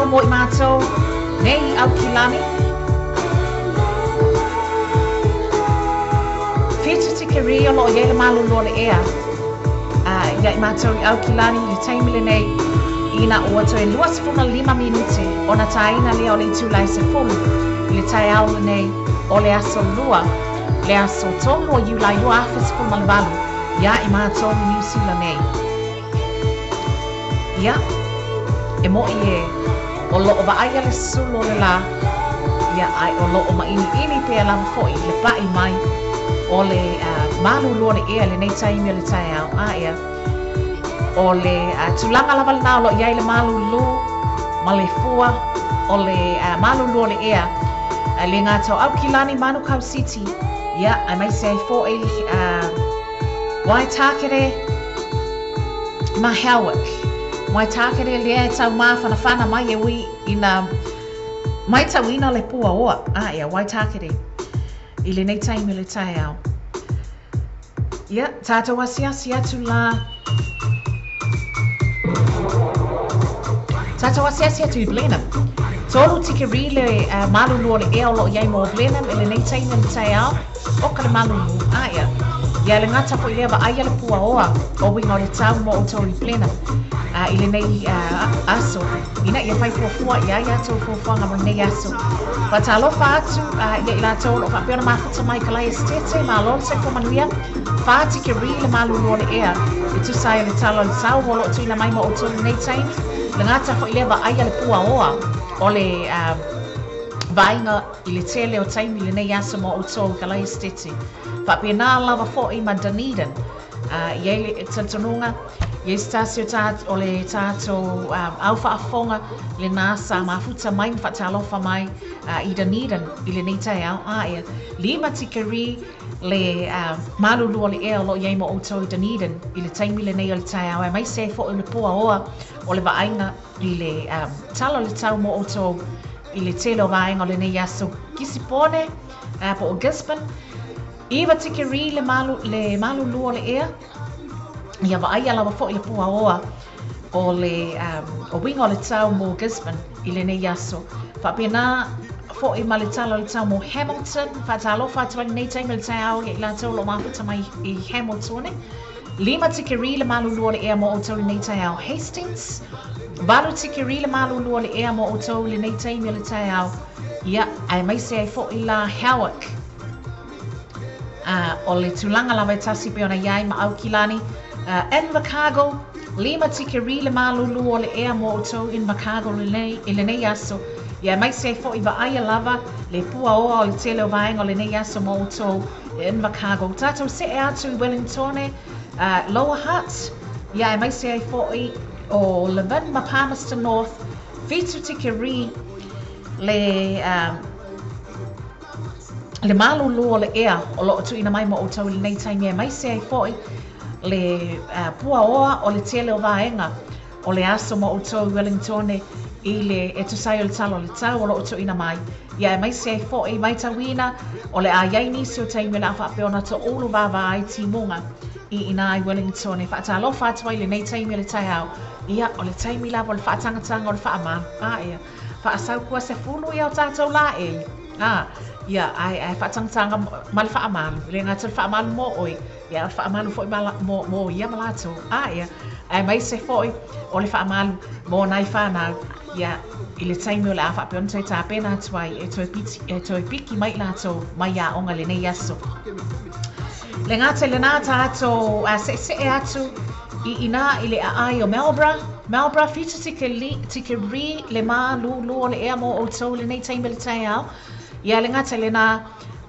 tau mo i mātou nei i Aukilani. 7 tikeri o loo iai le malulu o le ea ia i mātou i Aukilani i le taimi lenei ina ua toe 25 minute ona tāina lea o le itula e 10 i le taeao lenei o le aso 2 le aso 3 o Iulai 2018 ia i mātou i Niu Sila nei. Ia, e mo'i e o loo vaaia le sulu o le lā, ia ae o loo maʻiniʻini pea lava foʻi le paʻi mai o le malulu o le ea i lenei taimi o le taeao. A ea, o le tulaga lava lenā o loo i ai le malulu ma le fua o le malulu o le ea le gata o Aukilani, Manukau City, ia aemaise ai foʻi Waitākere ma Howick. Waitākere lea e taumāwhanawhana mai e ui ina maitauina le puaoa. A ea, Waitākere i lenei taimi o le taeao. Ia, tātou asiasi atu la. Tātou asiasi atu i Blenheim. Tolu tikeri le malulu o le ea o loo iai mo Blenheim i lenei taimi o le taeao. O ka le malulu. A ea. Ia le gata foʻi lea vaaia le puaoa o uiga o le tau mo outou i Blenheim i lenei aso ina ia fai fuafua i ai atou fuafuaga mo lenei aso. Faatalofa atu ia i latou o loo faapea ona mafuta mai ka lae esitete, malo le soifua manuia. Fa tikeri le malulu o le ea e tusa ai o le tala o le tau o loo tuuina mai mo outou i lenei taimi. Le gata foʻi lea vaaia le puaoa o le vaaiga i le tele o taimi i lenei aso mo outou i ka lae esitete. Faapena lava foʻi ma Dunedin. I ai le talitonuga, i ai se tasi o tā, o le tātou au faafofoga lenā sa mafuta mai ma faatalofa mai i Dunedin i lenei taeao. A ea, lima tikeri le malulu o le ea o loo i ai mo outou i Dunedin i le taimi lenei o le taeao, aemaise ai foʻi o le puaoa o le vaaiga i le tala o le tau mo outou i le tele o vaega o lenei aso. Gisborne, po o Gisborne, iwa tikeri le malu, le malulu o le ea, ia vaaia lava foʻi le puaoa o le o uiga o le tau mo Gisborne i lenei aso. Faapena foʻi ma le tala o le tau mo Hamilton. Faatalofa atu ai lenei taimi o le taeao ia i latou o loo mafuta mai i Hamiltone. Lima tikeri le malulu o le ea mo outou i lenei taeao. Hastings, valu tikeri le malulu o le ea mo outou i lenei taimi o le taeao. Ia, aemaise ai foʻi la Howick. O le tulaga lava e tasi pei ona i ai ma Aukilani. Invercargill, lima tikeri le malulu o le ea mo outou Invercargill i lenei aso. Ia, aemaise ai foʻi vaaia lava le puaoa o le tele o vaega o lenei aso mo outou i Invercargill. Tātou see atu i Wellingtone, Lower Hutt, ia aemaise ai foʻi o Levin ma Palmerston North, 7 tikeri le le malulu o le ea o loo tuuina mai mo outou i lenei taimi, aemaise ai foʻi le puaoa o le tele o vaega o le aso mo outou i Wellingtone i le e tusa ai o le tala o le tau o loo tuuina mai. Ia aemaise ai foʻi maitauina o le a iai nisi o taimi o le a faapea ona toulu vāvā ai timuga i inā i Wellingtone. Faatalofa atu ai lenei taimi o le taeao. Ia, o le taimi lava o le faatagataga o le faamalo. A ea, faasaukua sefulu ia o tātou laei. A, ia, ae, ae faatagataga ma le faamalo. E le gata o le faamalo mo oe, ia, o le faamalo foʻi ma, mo, mo ia ma latou. A ea, aemaise foʻi o le faamalo mo nai whanau. Ia, i le taimi o le a faapea ona toe tapena atu ai e toe piti, e toe piki mai latou mai aoga lenei aso. Le gata i lenā tātou seʻeseʻe atu i inā i le aai o Marlborough. Marlborough, 7 tikeri, tikeri le malulu o le ea mo outou i lenei taimi o le taeao. Ia le gata i lenā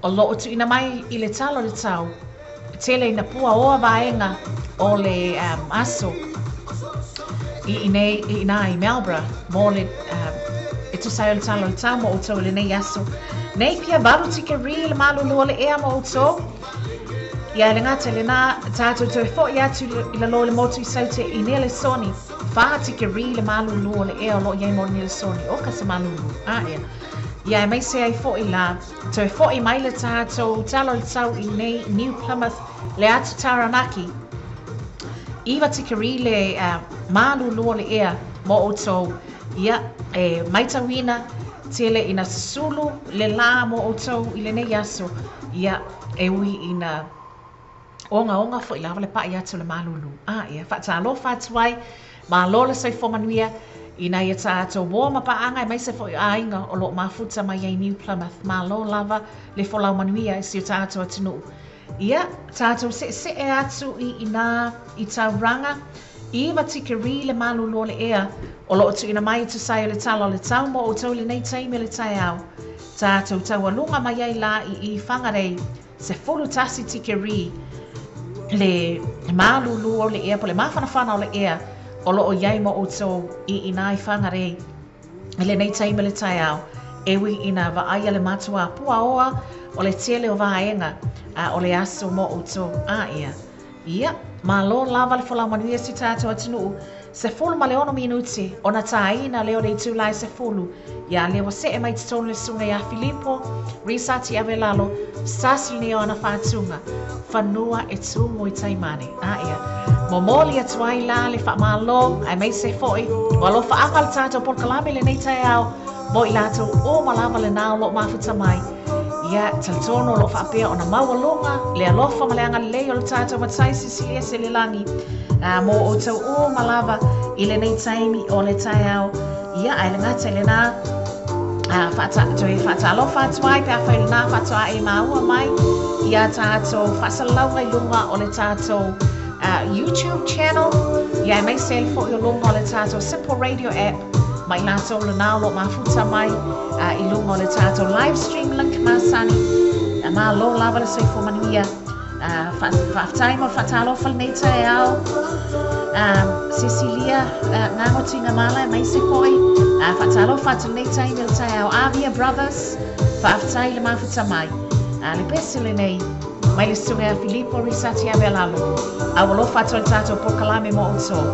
o loo tuuina mai i le tala o le tau. Tele ina puaoa vaega o le aso i inei i inā i Marlborough mo le e tusa ai o le tala o le tau mo outou i lenei aso. Nei pia valu tikeri le malulu o le ea mo outou. Ia le gata i lenā tātou toe foʻi atu i lalo i le motu i Saute i Nelesoni. Fa tikeri le malulu o le ea o loo iai mo Nelesoni. O ka se malulu. A ea. Ia aemaise ai foʻi la toe foʻi mai le tātou tala o le tau i nei New Plymouth le atu Taranaki. Iwa tikeri le malulu o le ea mo outou Ia, e matauina tele ina susulu le lā mo outou i lenei aso. Ia, e ui ina ogaoga foi lava le pa'i atu o le malulu. A ia, faatalofa atu ai, malo le soifua manuia i nai a tatou uo ma paaga aemaise foi o aiga o lo o mafuta mai ai New Plymouth. Malo lava le folau manuia i si o tatou atunuu. Ia, tatou se'ese'e atu i inā i Tauranga, 9 tikeri le malulu o le ea o lo o tuuina mai e tusa ai o le tala o le tau mo outou i lenei taimi o le taeao. Tatou taualuga mai ai la i i Whangarei, 11 tikeri le malulu o le ea po o le mafanafana o le ea o lo o i ai mo outou i inā i Whangarei i lenei taimi o le taeao. E ui ina vaaia le matua puaoa o le tele o vaega a o le aso mo outou. A ia. Ia, malo lava le folau manuia si o tatou atunuu. 16 minute ona tāina lea o le itula e 10. Ia lea ua see mai totonu le susuga ia Filipo Risati Avelalo, sasi lenei o ana faatuga, fanua e tumu i taimane. A ia, momoli atu ai la le faamalo aemaise foi o alofaaga o le tatou polokalame i lenei taeao mo i latou uma lava lena o lo o mafuta mai. Ia, talitonu o lo o faapea ona maualuga le alofa ma le agalelei o le tatou Matai Silisili Ese i le lagi mo outou uma lava i lenei taimi o le taeao. Ia, ae le gata i lena, toe faatalofa atu ai pe afai o lena faatoa e maua mai ia tatou faasalalauga i luga o le tatou YouTube channel, ia aemaise ai foi o luga o le tatou Simple Radio app, ma i latou lena o lo o mafuta mai i luga o le tatou live stream link masani. Malo lava le soifua manuia. Faafetai mo le faatalofa lenei taeao. Cecilia Gagotiga Mala aemaise foi faatalofa atu lenei taimi o le taeao. Avia Brothers, faafetai le mafuta mai. Le pese lenei mai le susuga ia Filipo Risati Avelalo. A ua alofa atu ai le tatou polokalame mo outou.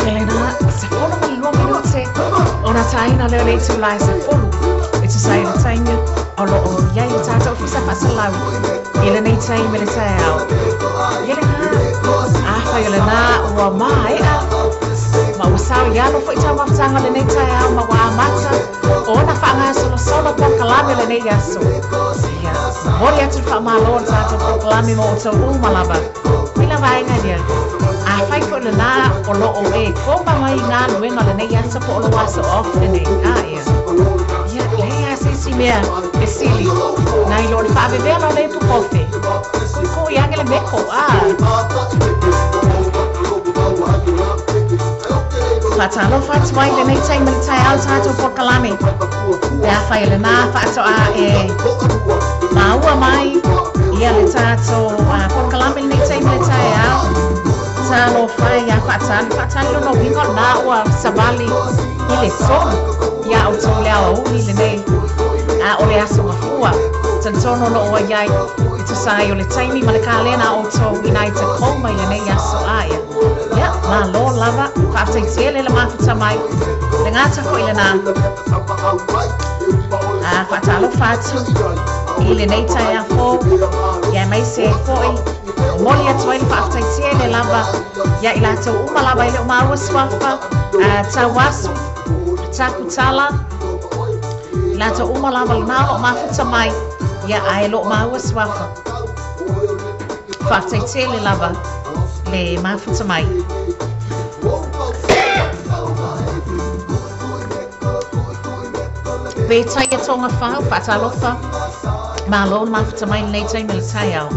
Elena, 12 minute ona tāina lea o le itula e 10 e tusa ai le taimi o lo o i ai le tatou ofisa faasalau i lenei taimi le taeao. Ia lena, a Afai o lenā ua maea ma ua saoialo foi taumafataga o lenei taeao ma ua amata ona faagasolosolo polokalame o lenei aso. Ia, momoli atu le faamālō o le tatou polokalame mo outou uma lava. Mai la vaega lea, afai foi o lenā o lo o e koma mai i galuega o lenei aso po o lou aso off lenei, a ia, ia, leai lava se isi mea e sili nai lo le faavevela o le ipu kofe. Kuikui ane le meko, a. Faatalofa atu ai lenei taimi i le taeao i le tatou polokalame. Pe afai o lenā faatoa e maua mai ia le tatou polokalame i lenei taimi i le taeao, talofa e ia Faatali. Faatali lona uiga o lenā ua savali i le tolu iā outou i le aoauli lenei, a o le aso gafua. Talitonu o lo o ua i ai e tusa ai o le taimi ma le kalena a outou inā i Tacoma i lenei aso. A ia, ia, malo lava, faafetai tele le mafuta mai, le gata foi lenā. A faatalofa atu i lenei taeao fou, ia aemaise ai foi, momoli atu ai le faafetai tele lava ia i latou uma lava e le o maua suafa, a Tauasu, Takutala, i latou uma lava lenā o lo o mafuta mai, ia ae le o maua suafa. Faafetai tele lava le mafuta mai. Pētai e Tonga Whau, faatalofa, malo le mafuta mai lenei taimi o le taeao.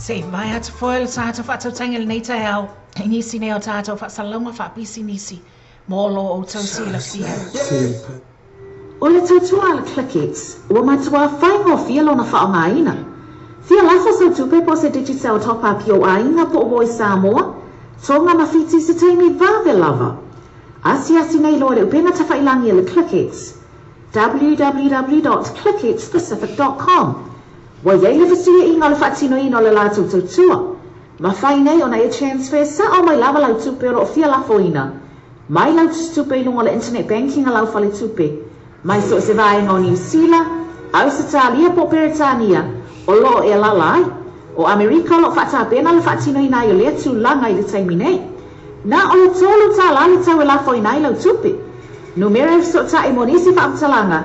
Se i vae atu foi le tatou faatautaiga i lenei taeao i nisi nei o tatou faasalalauga faapisinisi mo lo outou silafia. O le tautua a le Clickex, ua matuā faigofie lona faaaogaina. Fia lafo sau tupe po o se Digicel Top Up i ou aiga po o Voice Samoa, Tonga ma Fiti i se taimi vave lava. Asiasi nei loa i le upega tafailangi a le Clickex, www.clickxpacific.com. Ua i ai le fesuiaiga o le faatinoina o le latou tautua. Mafai nei ona e transfer sao mai lava lau tupe o lo o fia lafoina mai lau tusitupe i luga o le internet banking a lau faletupe mai so o se vaega o Niu Sila, Ausetalia po o Peretania o lo o e alaala ai. O Amerika o lo o faatapena le faatinoina ai o lea tulaga i le taimi nei. Na o le $3 le tau e lafoina ai lau tupe. Numera e fesootai mo nisi faamatalaga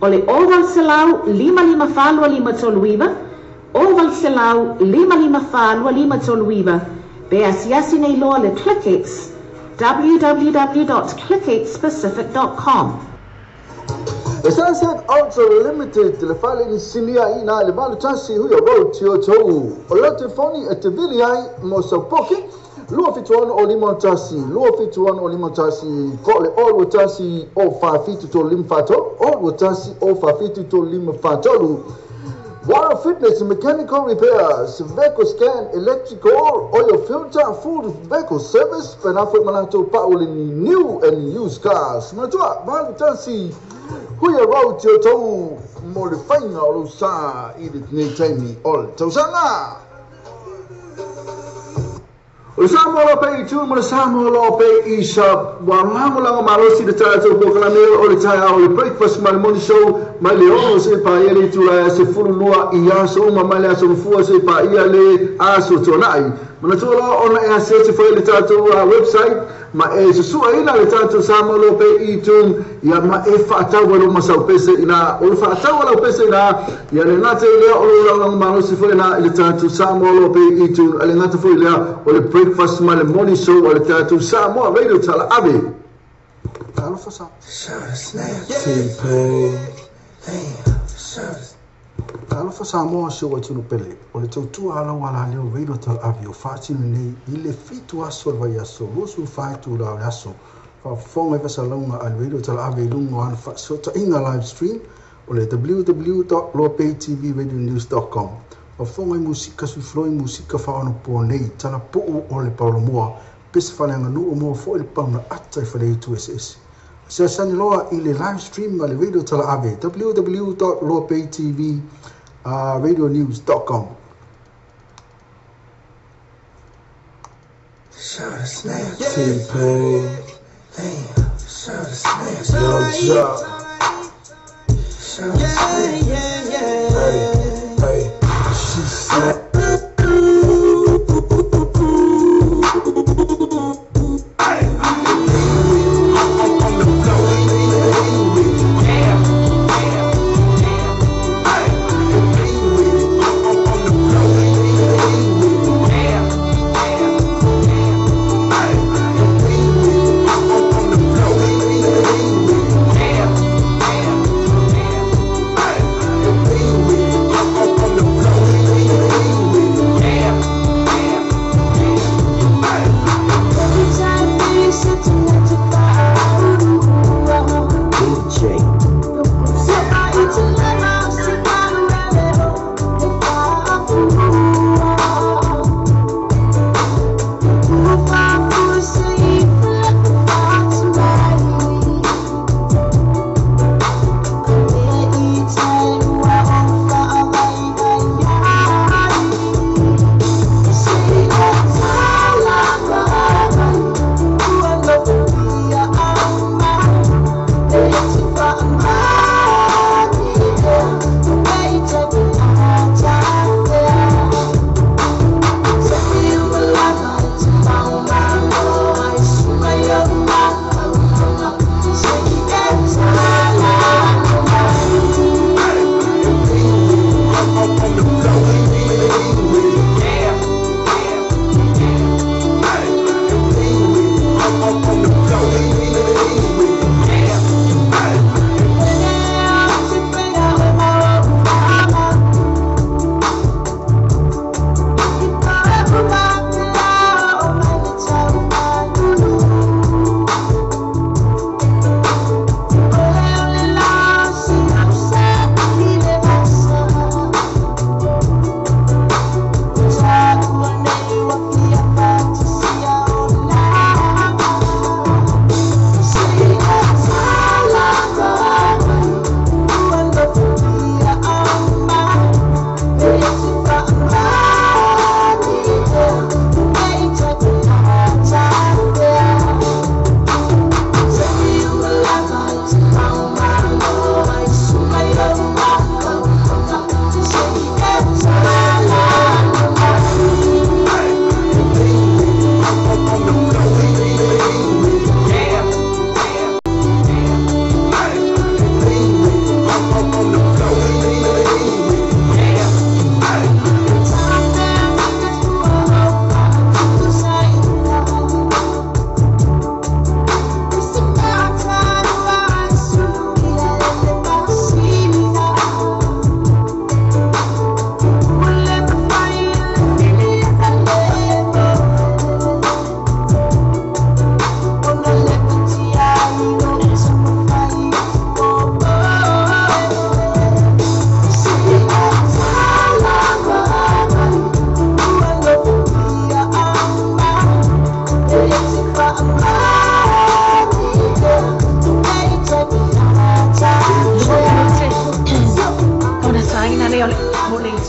o le 0800 554 2539, 0800 554 2539, pe asiasi nei loa le Clickex, www.clickxpacific.com. Le Sunset Auto Limited le fale ni sinia i na le 81 Huia Road Tiotou. O le telefoni e te vili ai mo sau poke 276 o 51 276 o 51 po le o 21 o 4 7 3 5 4 3 o 21 o 4 7 3 5 4 3. Water Fitness Mechanical Repairs, Vehicle Scan, Electrical, Oil Filter, Full Vehicle Service, pena foi ma latou pa'u le new and used cars. Manatua 81 Huia Road te outou mo le faiga o lou sā i lenei taimi o le tausaga. O le Samoa loa pei i tu ma le Samoa loa pei i sa ua lagolago malosi le tatou polokalame o le taeao o le breakfast ma le morning show mai le 6 seia paia le itula e 12 i aso uma mai le aso Gafua seia paia le aso Tuanai. Manatua loa ona e asiasi foi i le tatou website ma e susu'aina le tatou Samoa Law Pay iTunes ia ma e fa'atau ai lou masau pese ina o le fa'atau a lau pese ina ia le gata i lea o lou lagolago malosi foi lena i le tatou Samoa Law Pay iTunes a le gata foi lea o le breakfast ma le morning show a le tatou Samoa Radio Talaave. Talofa sa. T-Pain. Talofa Samoa si ou atunuu pele, o le tautua a lau alaleo Radio Talaave o faatino nei i le 7 aso o le vaiaso, 24 itula o le aso. Faafofoga i fasalauga a le Radio Talaave i luga o ana faasootaiga live stream o le www.loapaytvradionews.com. Faafofoga i musika suifiloi musika faaonapoa nei, talapuu o le paolomoa, pese faaleaganuu moa foi le pauna ata i faleitu eseese. Asiasani loa i le live stream a le Radio Talaave www.loapaytvradionews.com. T-Pain. Young Joc. Hey, hey, she snap.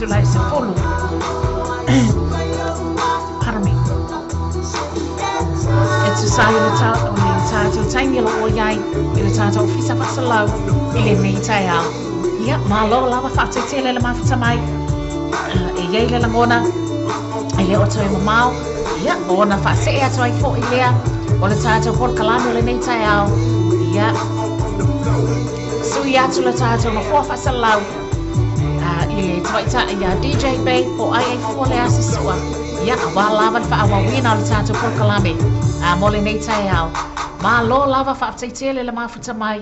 itulā e 10. Pardon me. E tusa ai o le tātou taimi o lo o iai i le tātou ofisa faasalau i lenei taeao. Ia, malo lava faafetai tele le mafuta mai. E iai le lagona e le o toe mamao. Ia, ona faasee atu ai foʻi lea o le tātou polokalame o lenei taeao. Ia, sui atu le tātou nofoa faasalau i le tamaitai ia DJ Bay po o ai ai fua le Asi Sua. Ia, auā lava le faaauauina o le tātou polokalame mo lenei taeao. Malo lava faafetai tele le mafuta mai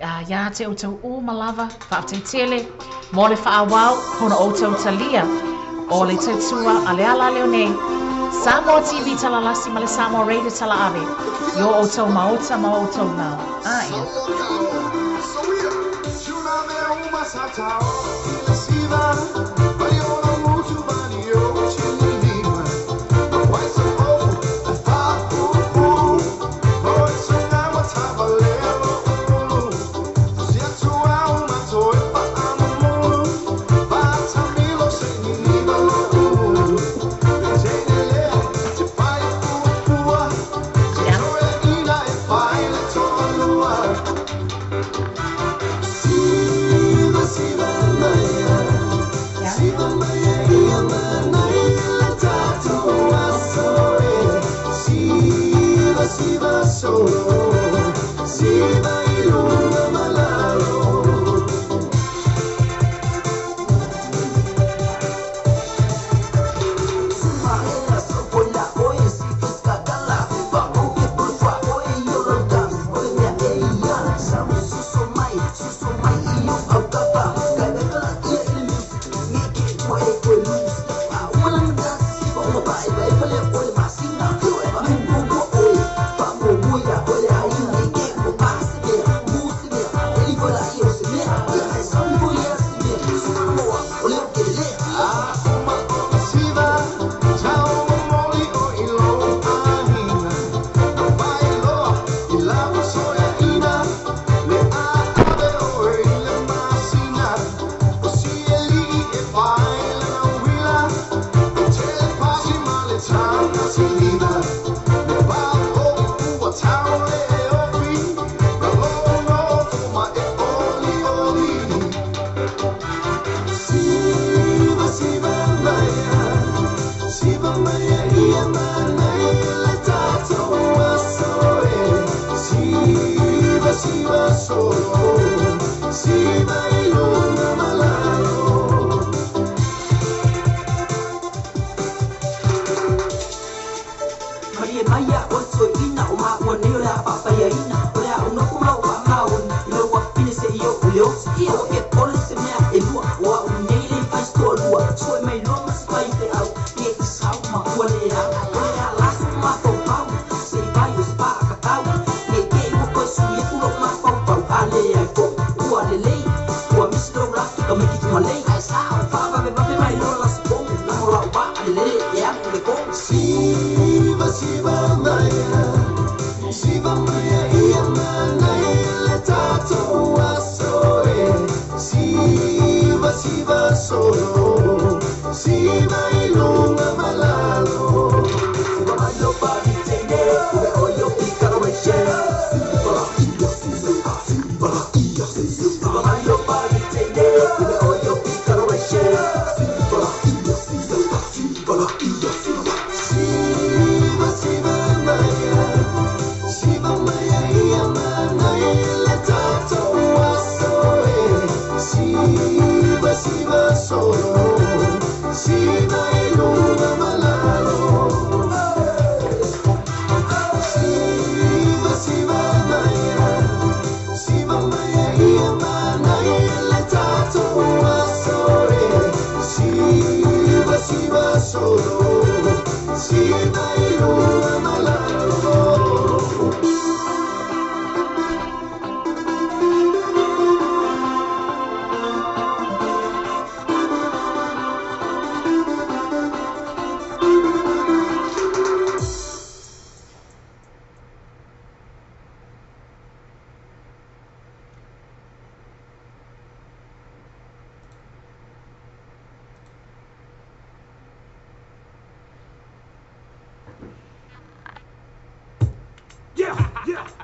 iā te outou uma lava. Faafetai tele mo le faaauau ona outou talia o le tautua a le ala leo nei. Samoa TV Talalasi ma le Samoa Radio Talaave i o outou maota ma o outou lao. Aia.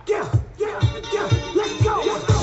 Yeah, yeah, let's go.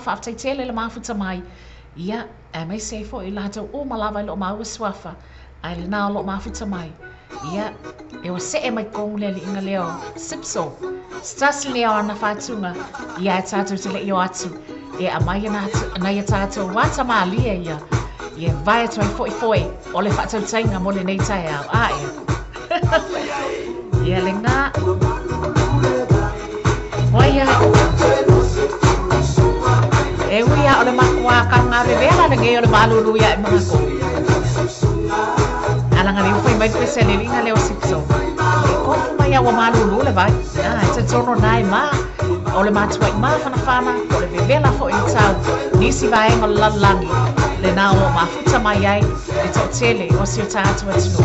Whaaftaitele le mafuta mai. Ia, e mai se fo i lātou o malawa i lo maua suafa. Ai le nā o lo mafuta mai. Ia, e o se e mai kongu le inga leo. Sipso. Stasi leo ana whātunga. Ia, e tātou te le i o atu. E a mai ana ia tātou wata maalia ia. Ia, vai atu ai foi foi. O le whaatautainga mo le nei tai au. A e. Ia, le ngā. Waia. E uia o le makua ka ngā revela le ngei o le malulu ia e mangako. Alanga le ufai mai pese le linga leo sipso. E kofu mai awa malulu le vai. Ah, e te tono nai ma. O le matua i mawhanawhana, o le vevela fo i tau. Nisi vaenga o le lallangi. Le nā o mafuta mai ai, le tau tele o si o tātua tino.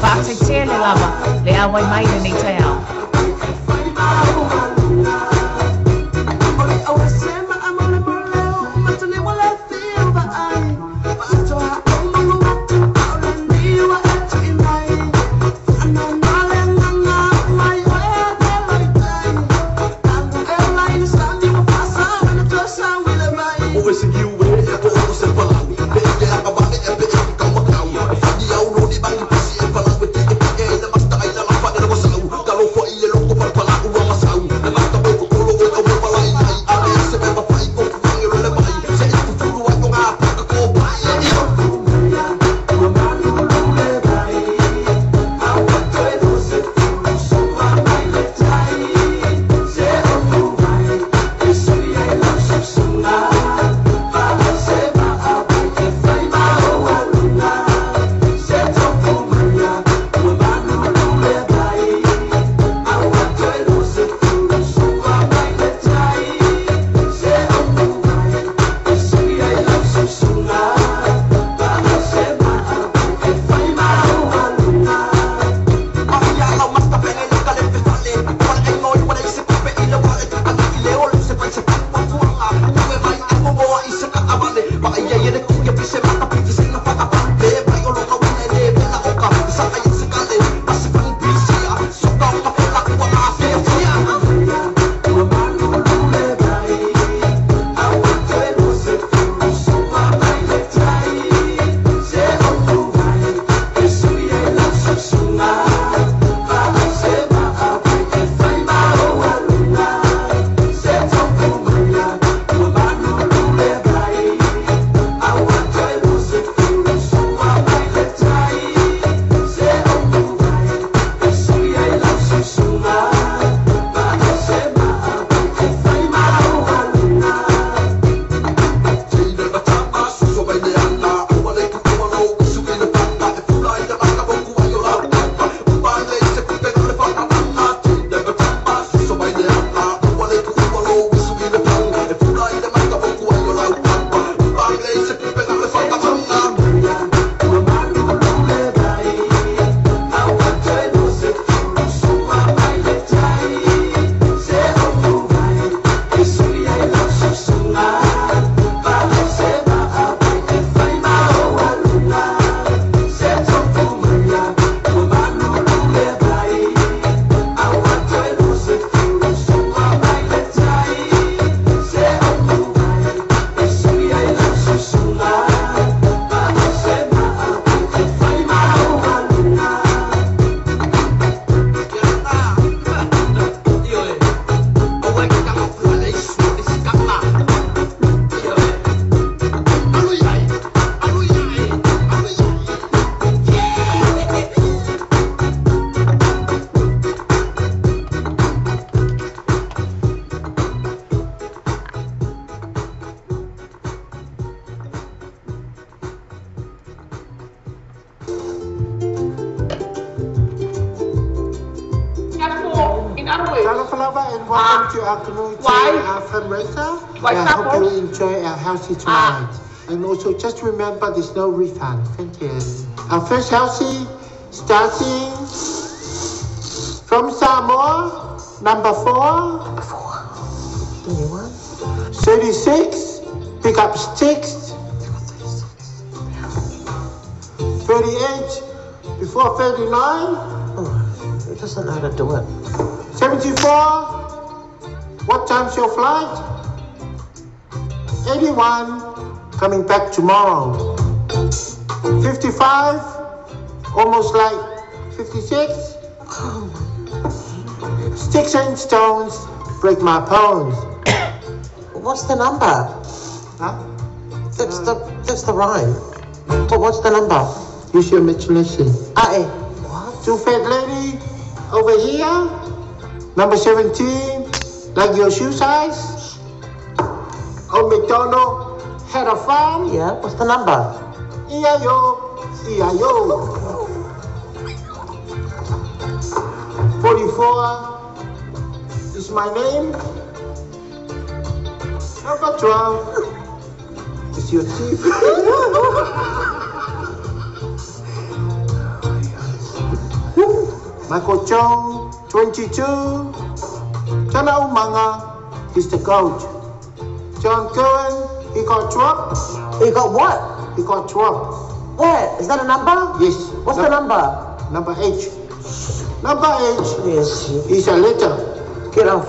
Whaatai tele lava, le awai mai le nei tai au. Talofa and welcome to our community fundraiser. Why I hope couples? you enjoy our housey tonight. And also just remember there's no refund. Thank you. Our first housey starting from Samoa, number 4. Number 4. The new one. 36, pick up sticks. 38, before 39. Oh, he doesn't know how to do it. 74, what time's your flight? 81, coming back tomorrow. 55, almost like 56. Sticks and stones break my bones. What's the number? Huh? That's the rhyme. But what's the number? Use your imagination. Ae. What? Two fat lady over here. Number 17, like your shoe size. Old MacDonald had a farm. Yeah, what's the number? E-I-O, E-I-O. 44 is my name. Number 12 is your teeth. Michael Chong, 22. Tana Umanga, he's the coach. John Cohen, he got dropped. He got what? He got dropped. Where? Is that a number? Yes. What's the number? Number 8. Number 8 Yes. is a letter. Get off.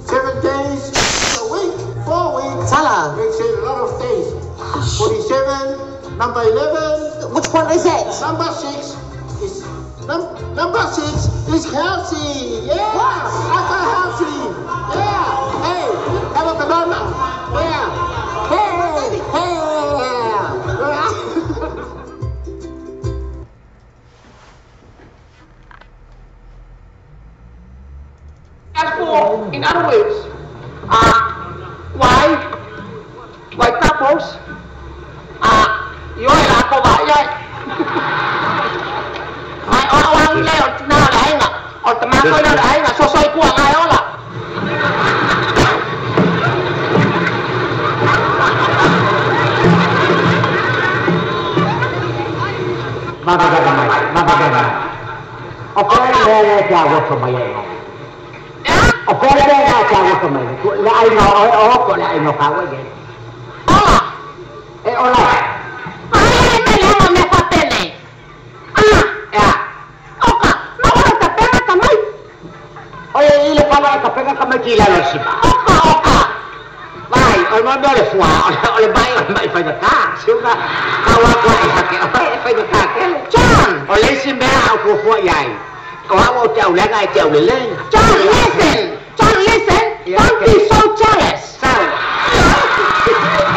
7 days a week, 4 weeks. Tala. Makes it a lot of days. 47, number 11. Which one is it? Number 6 is number 6 is healthy. Yeah. What? I got healthy. Yeah. Hey, have a banana. Yeah. Hey, hey. Therefore, in other words, why couples, yoi la ko ba yoi. Ai o o le o na le ai nga, o te ma ko na le ai nga, so soi kua ngai o la. Ma va mai, ma va mai. O ko le le ka wo ko mai ai. O ko le le ka wo ko mai. Le ai no o ko le ai no ka wo ye. Ola. E ola. Ai me le mo me fa pene. Ah, Ya. oka, ma wa ta pena ka mai. O ye ile pa ka pega ka mai ki la lo si. Oka, oka. Vai, o mo le fua, o le mai o mai fa ka. Siuga ka wa ko e ha ke. O e fa ka ke. John, O le si mea au ko fua iai. O au o te au lenga e te au le lenga. John, listen. John, listen. Yeah, Don't okay. be so jealous. Sau.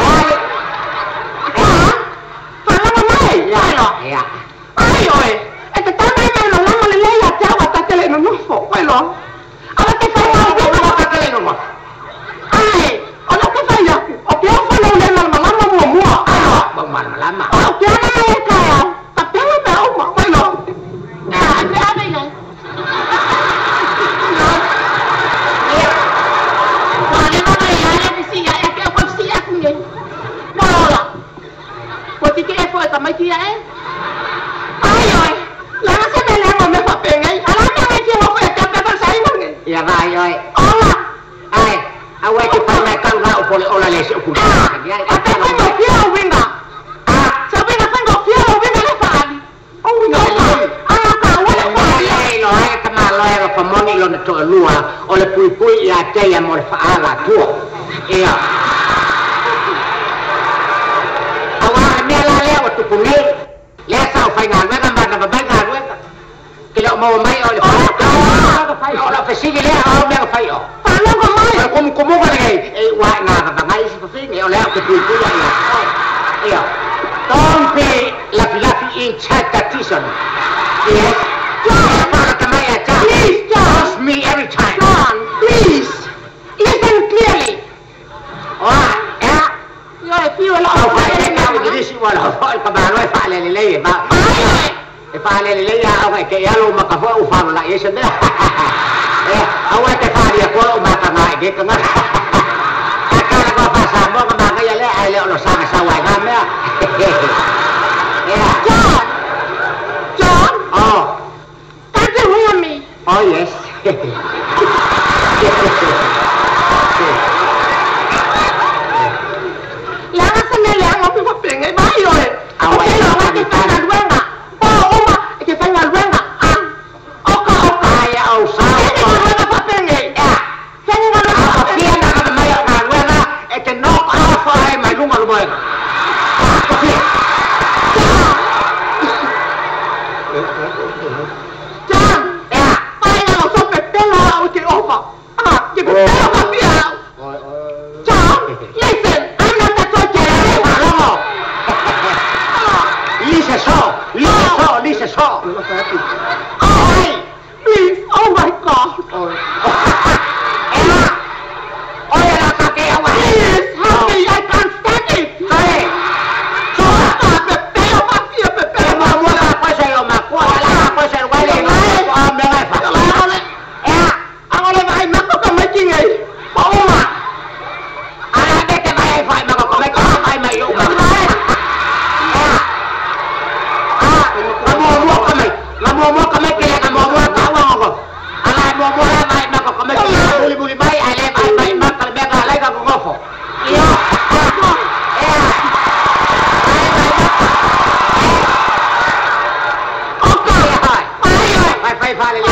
Ai. Ah, fala mai. Ya. Ai lo. Ya. Ai oi. E te tama i mai lo lama le leia te awa ta tele no nofo. Ai lo. Ala te whai O au o ka tele no mo. Ai, o lo te whai aku. O te au whanau le malama lama mua mua. Ai lo. Ba malama lama. O te ana e kai au. Ta pela me au ma. Ai lo. Ah, te ave nei. Ya vai oi. Ola. Ai, a wai te whai mai kau rau pole ola le se uku. Ah, a te whango fia o winga. Ah, Sa winga whango fia o winga le whaali. O winga le whaali. Ah, ka wala whaali. Ai, lo ai ka ma lo ai ka moni lo na to lua o le pui pui ia te ia mo le whaala tua. Ia. A wā mea la lea o tupu nei. Lea sa o whai ngā weka ma na babai ngā weka. Ke leo maua mai o le whai. O la fesigi lea o mea whai o. Whanongo mai. O kumu kumuga nei e wā ngā babangai si whawhingi o lea o te pui pui ia ia. Ia. Don't be lafi lafi in chat tison. Yes. John. Please, John. Trust me every time. John, please. Listen clearly. Oh, yeah. Yo, e fiu lo Au whai e ngā wikirisi wala o ka malo e whaale le leie. Ai, E whaale le leie au ke alo makafoa u whalo la esa mea. Aua te wharia koa o mākanga i ke kanga. Kakara koa whasamoa ka māngai ale, ai le ono sanga sawa i ngā mea. Yeah. John! John! Oh. Can't you hear me? Oh, yes. Leaga se mea leaga o pe whapenga i mai oe. O te loa ke whaingaluenga. O oma ke whaingaluenga. Ah. Oka oka. Ai au sa. Fenga galuega whapenga. Yeah. Fenga galuega A whapenga. fia na ka mai o ngā luenga e te nok off ai mai lunga lumoenga. Kofia. John! Yeah. Whainga lo so pepela o ke ofa. Ah, ke pepela whapia. John, listen, I'm not the torture. Malogo. Lise so, lise so, lise so. Oh, please, oh my God. Ea. Oia la ka ke awa. Please, help me, I can't stand it. Hey. Ah, pepela whapia, E pepela mua mua ka koe se o makua, ala ka koe se wale ko a mea ngai fa. Ea. Angole vai mako ka mai kingai. Pauma. Ala ke te mai ai fai mako ko mai ko mai mai o ma. Ea. Ah, nga mua mua ka mai. Nga mua mua ka mai ke nga mua mua ka wa ngo. Ala mua mua la mai mako ko mai buli buli mai ai le mai mai maka le mea ka lai ka ngofo. Ia. Ea. Mai mai maka. Oka. Ai Ai, ai. Fai fai fai le.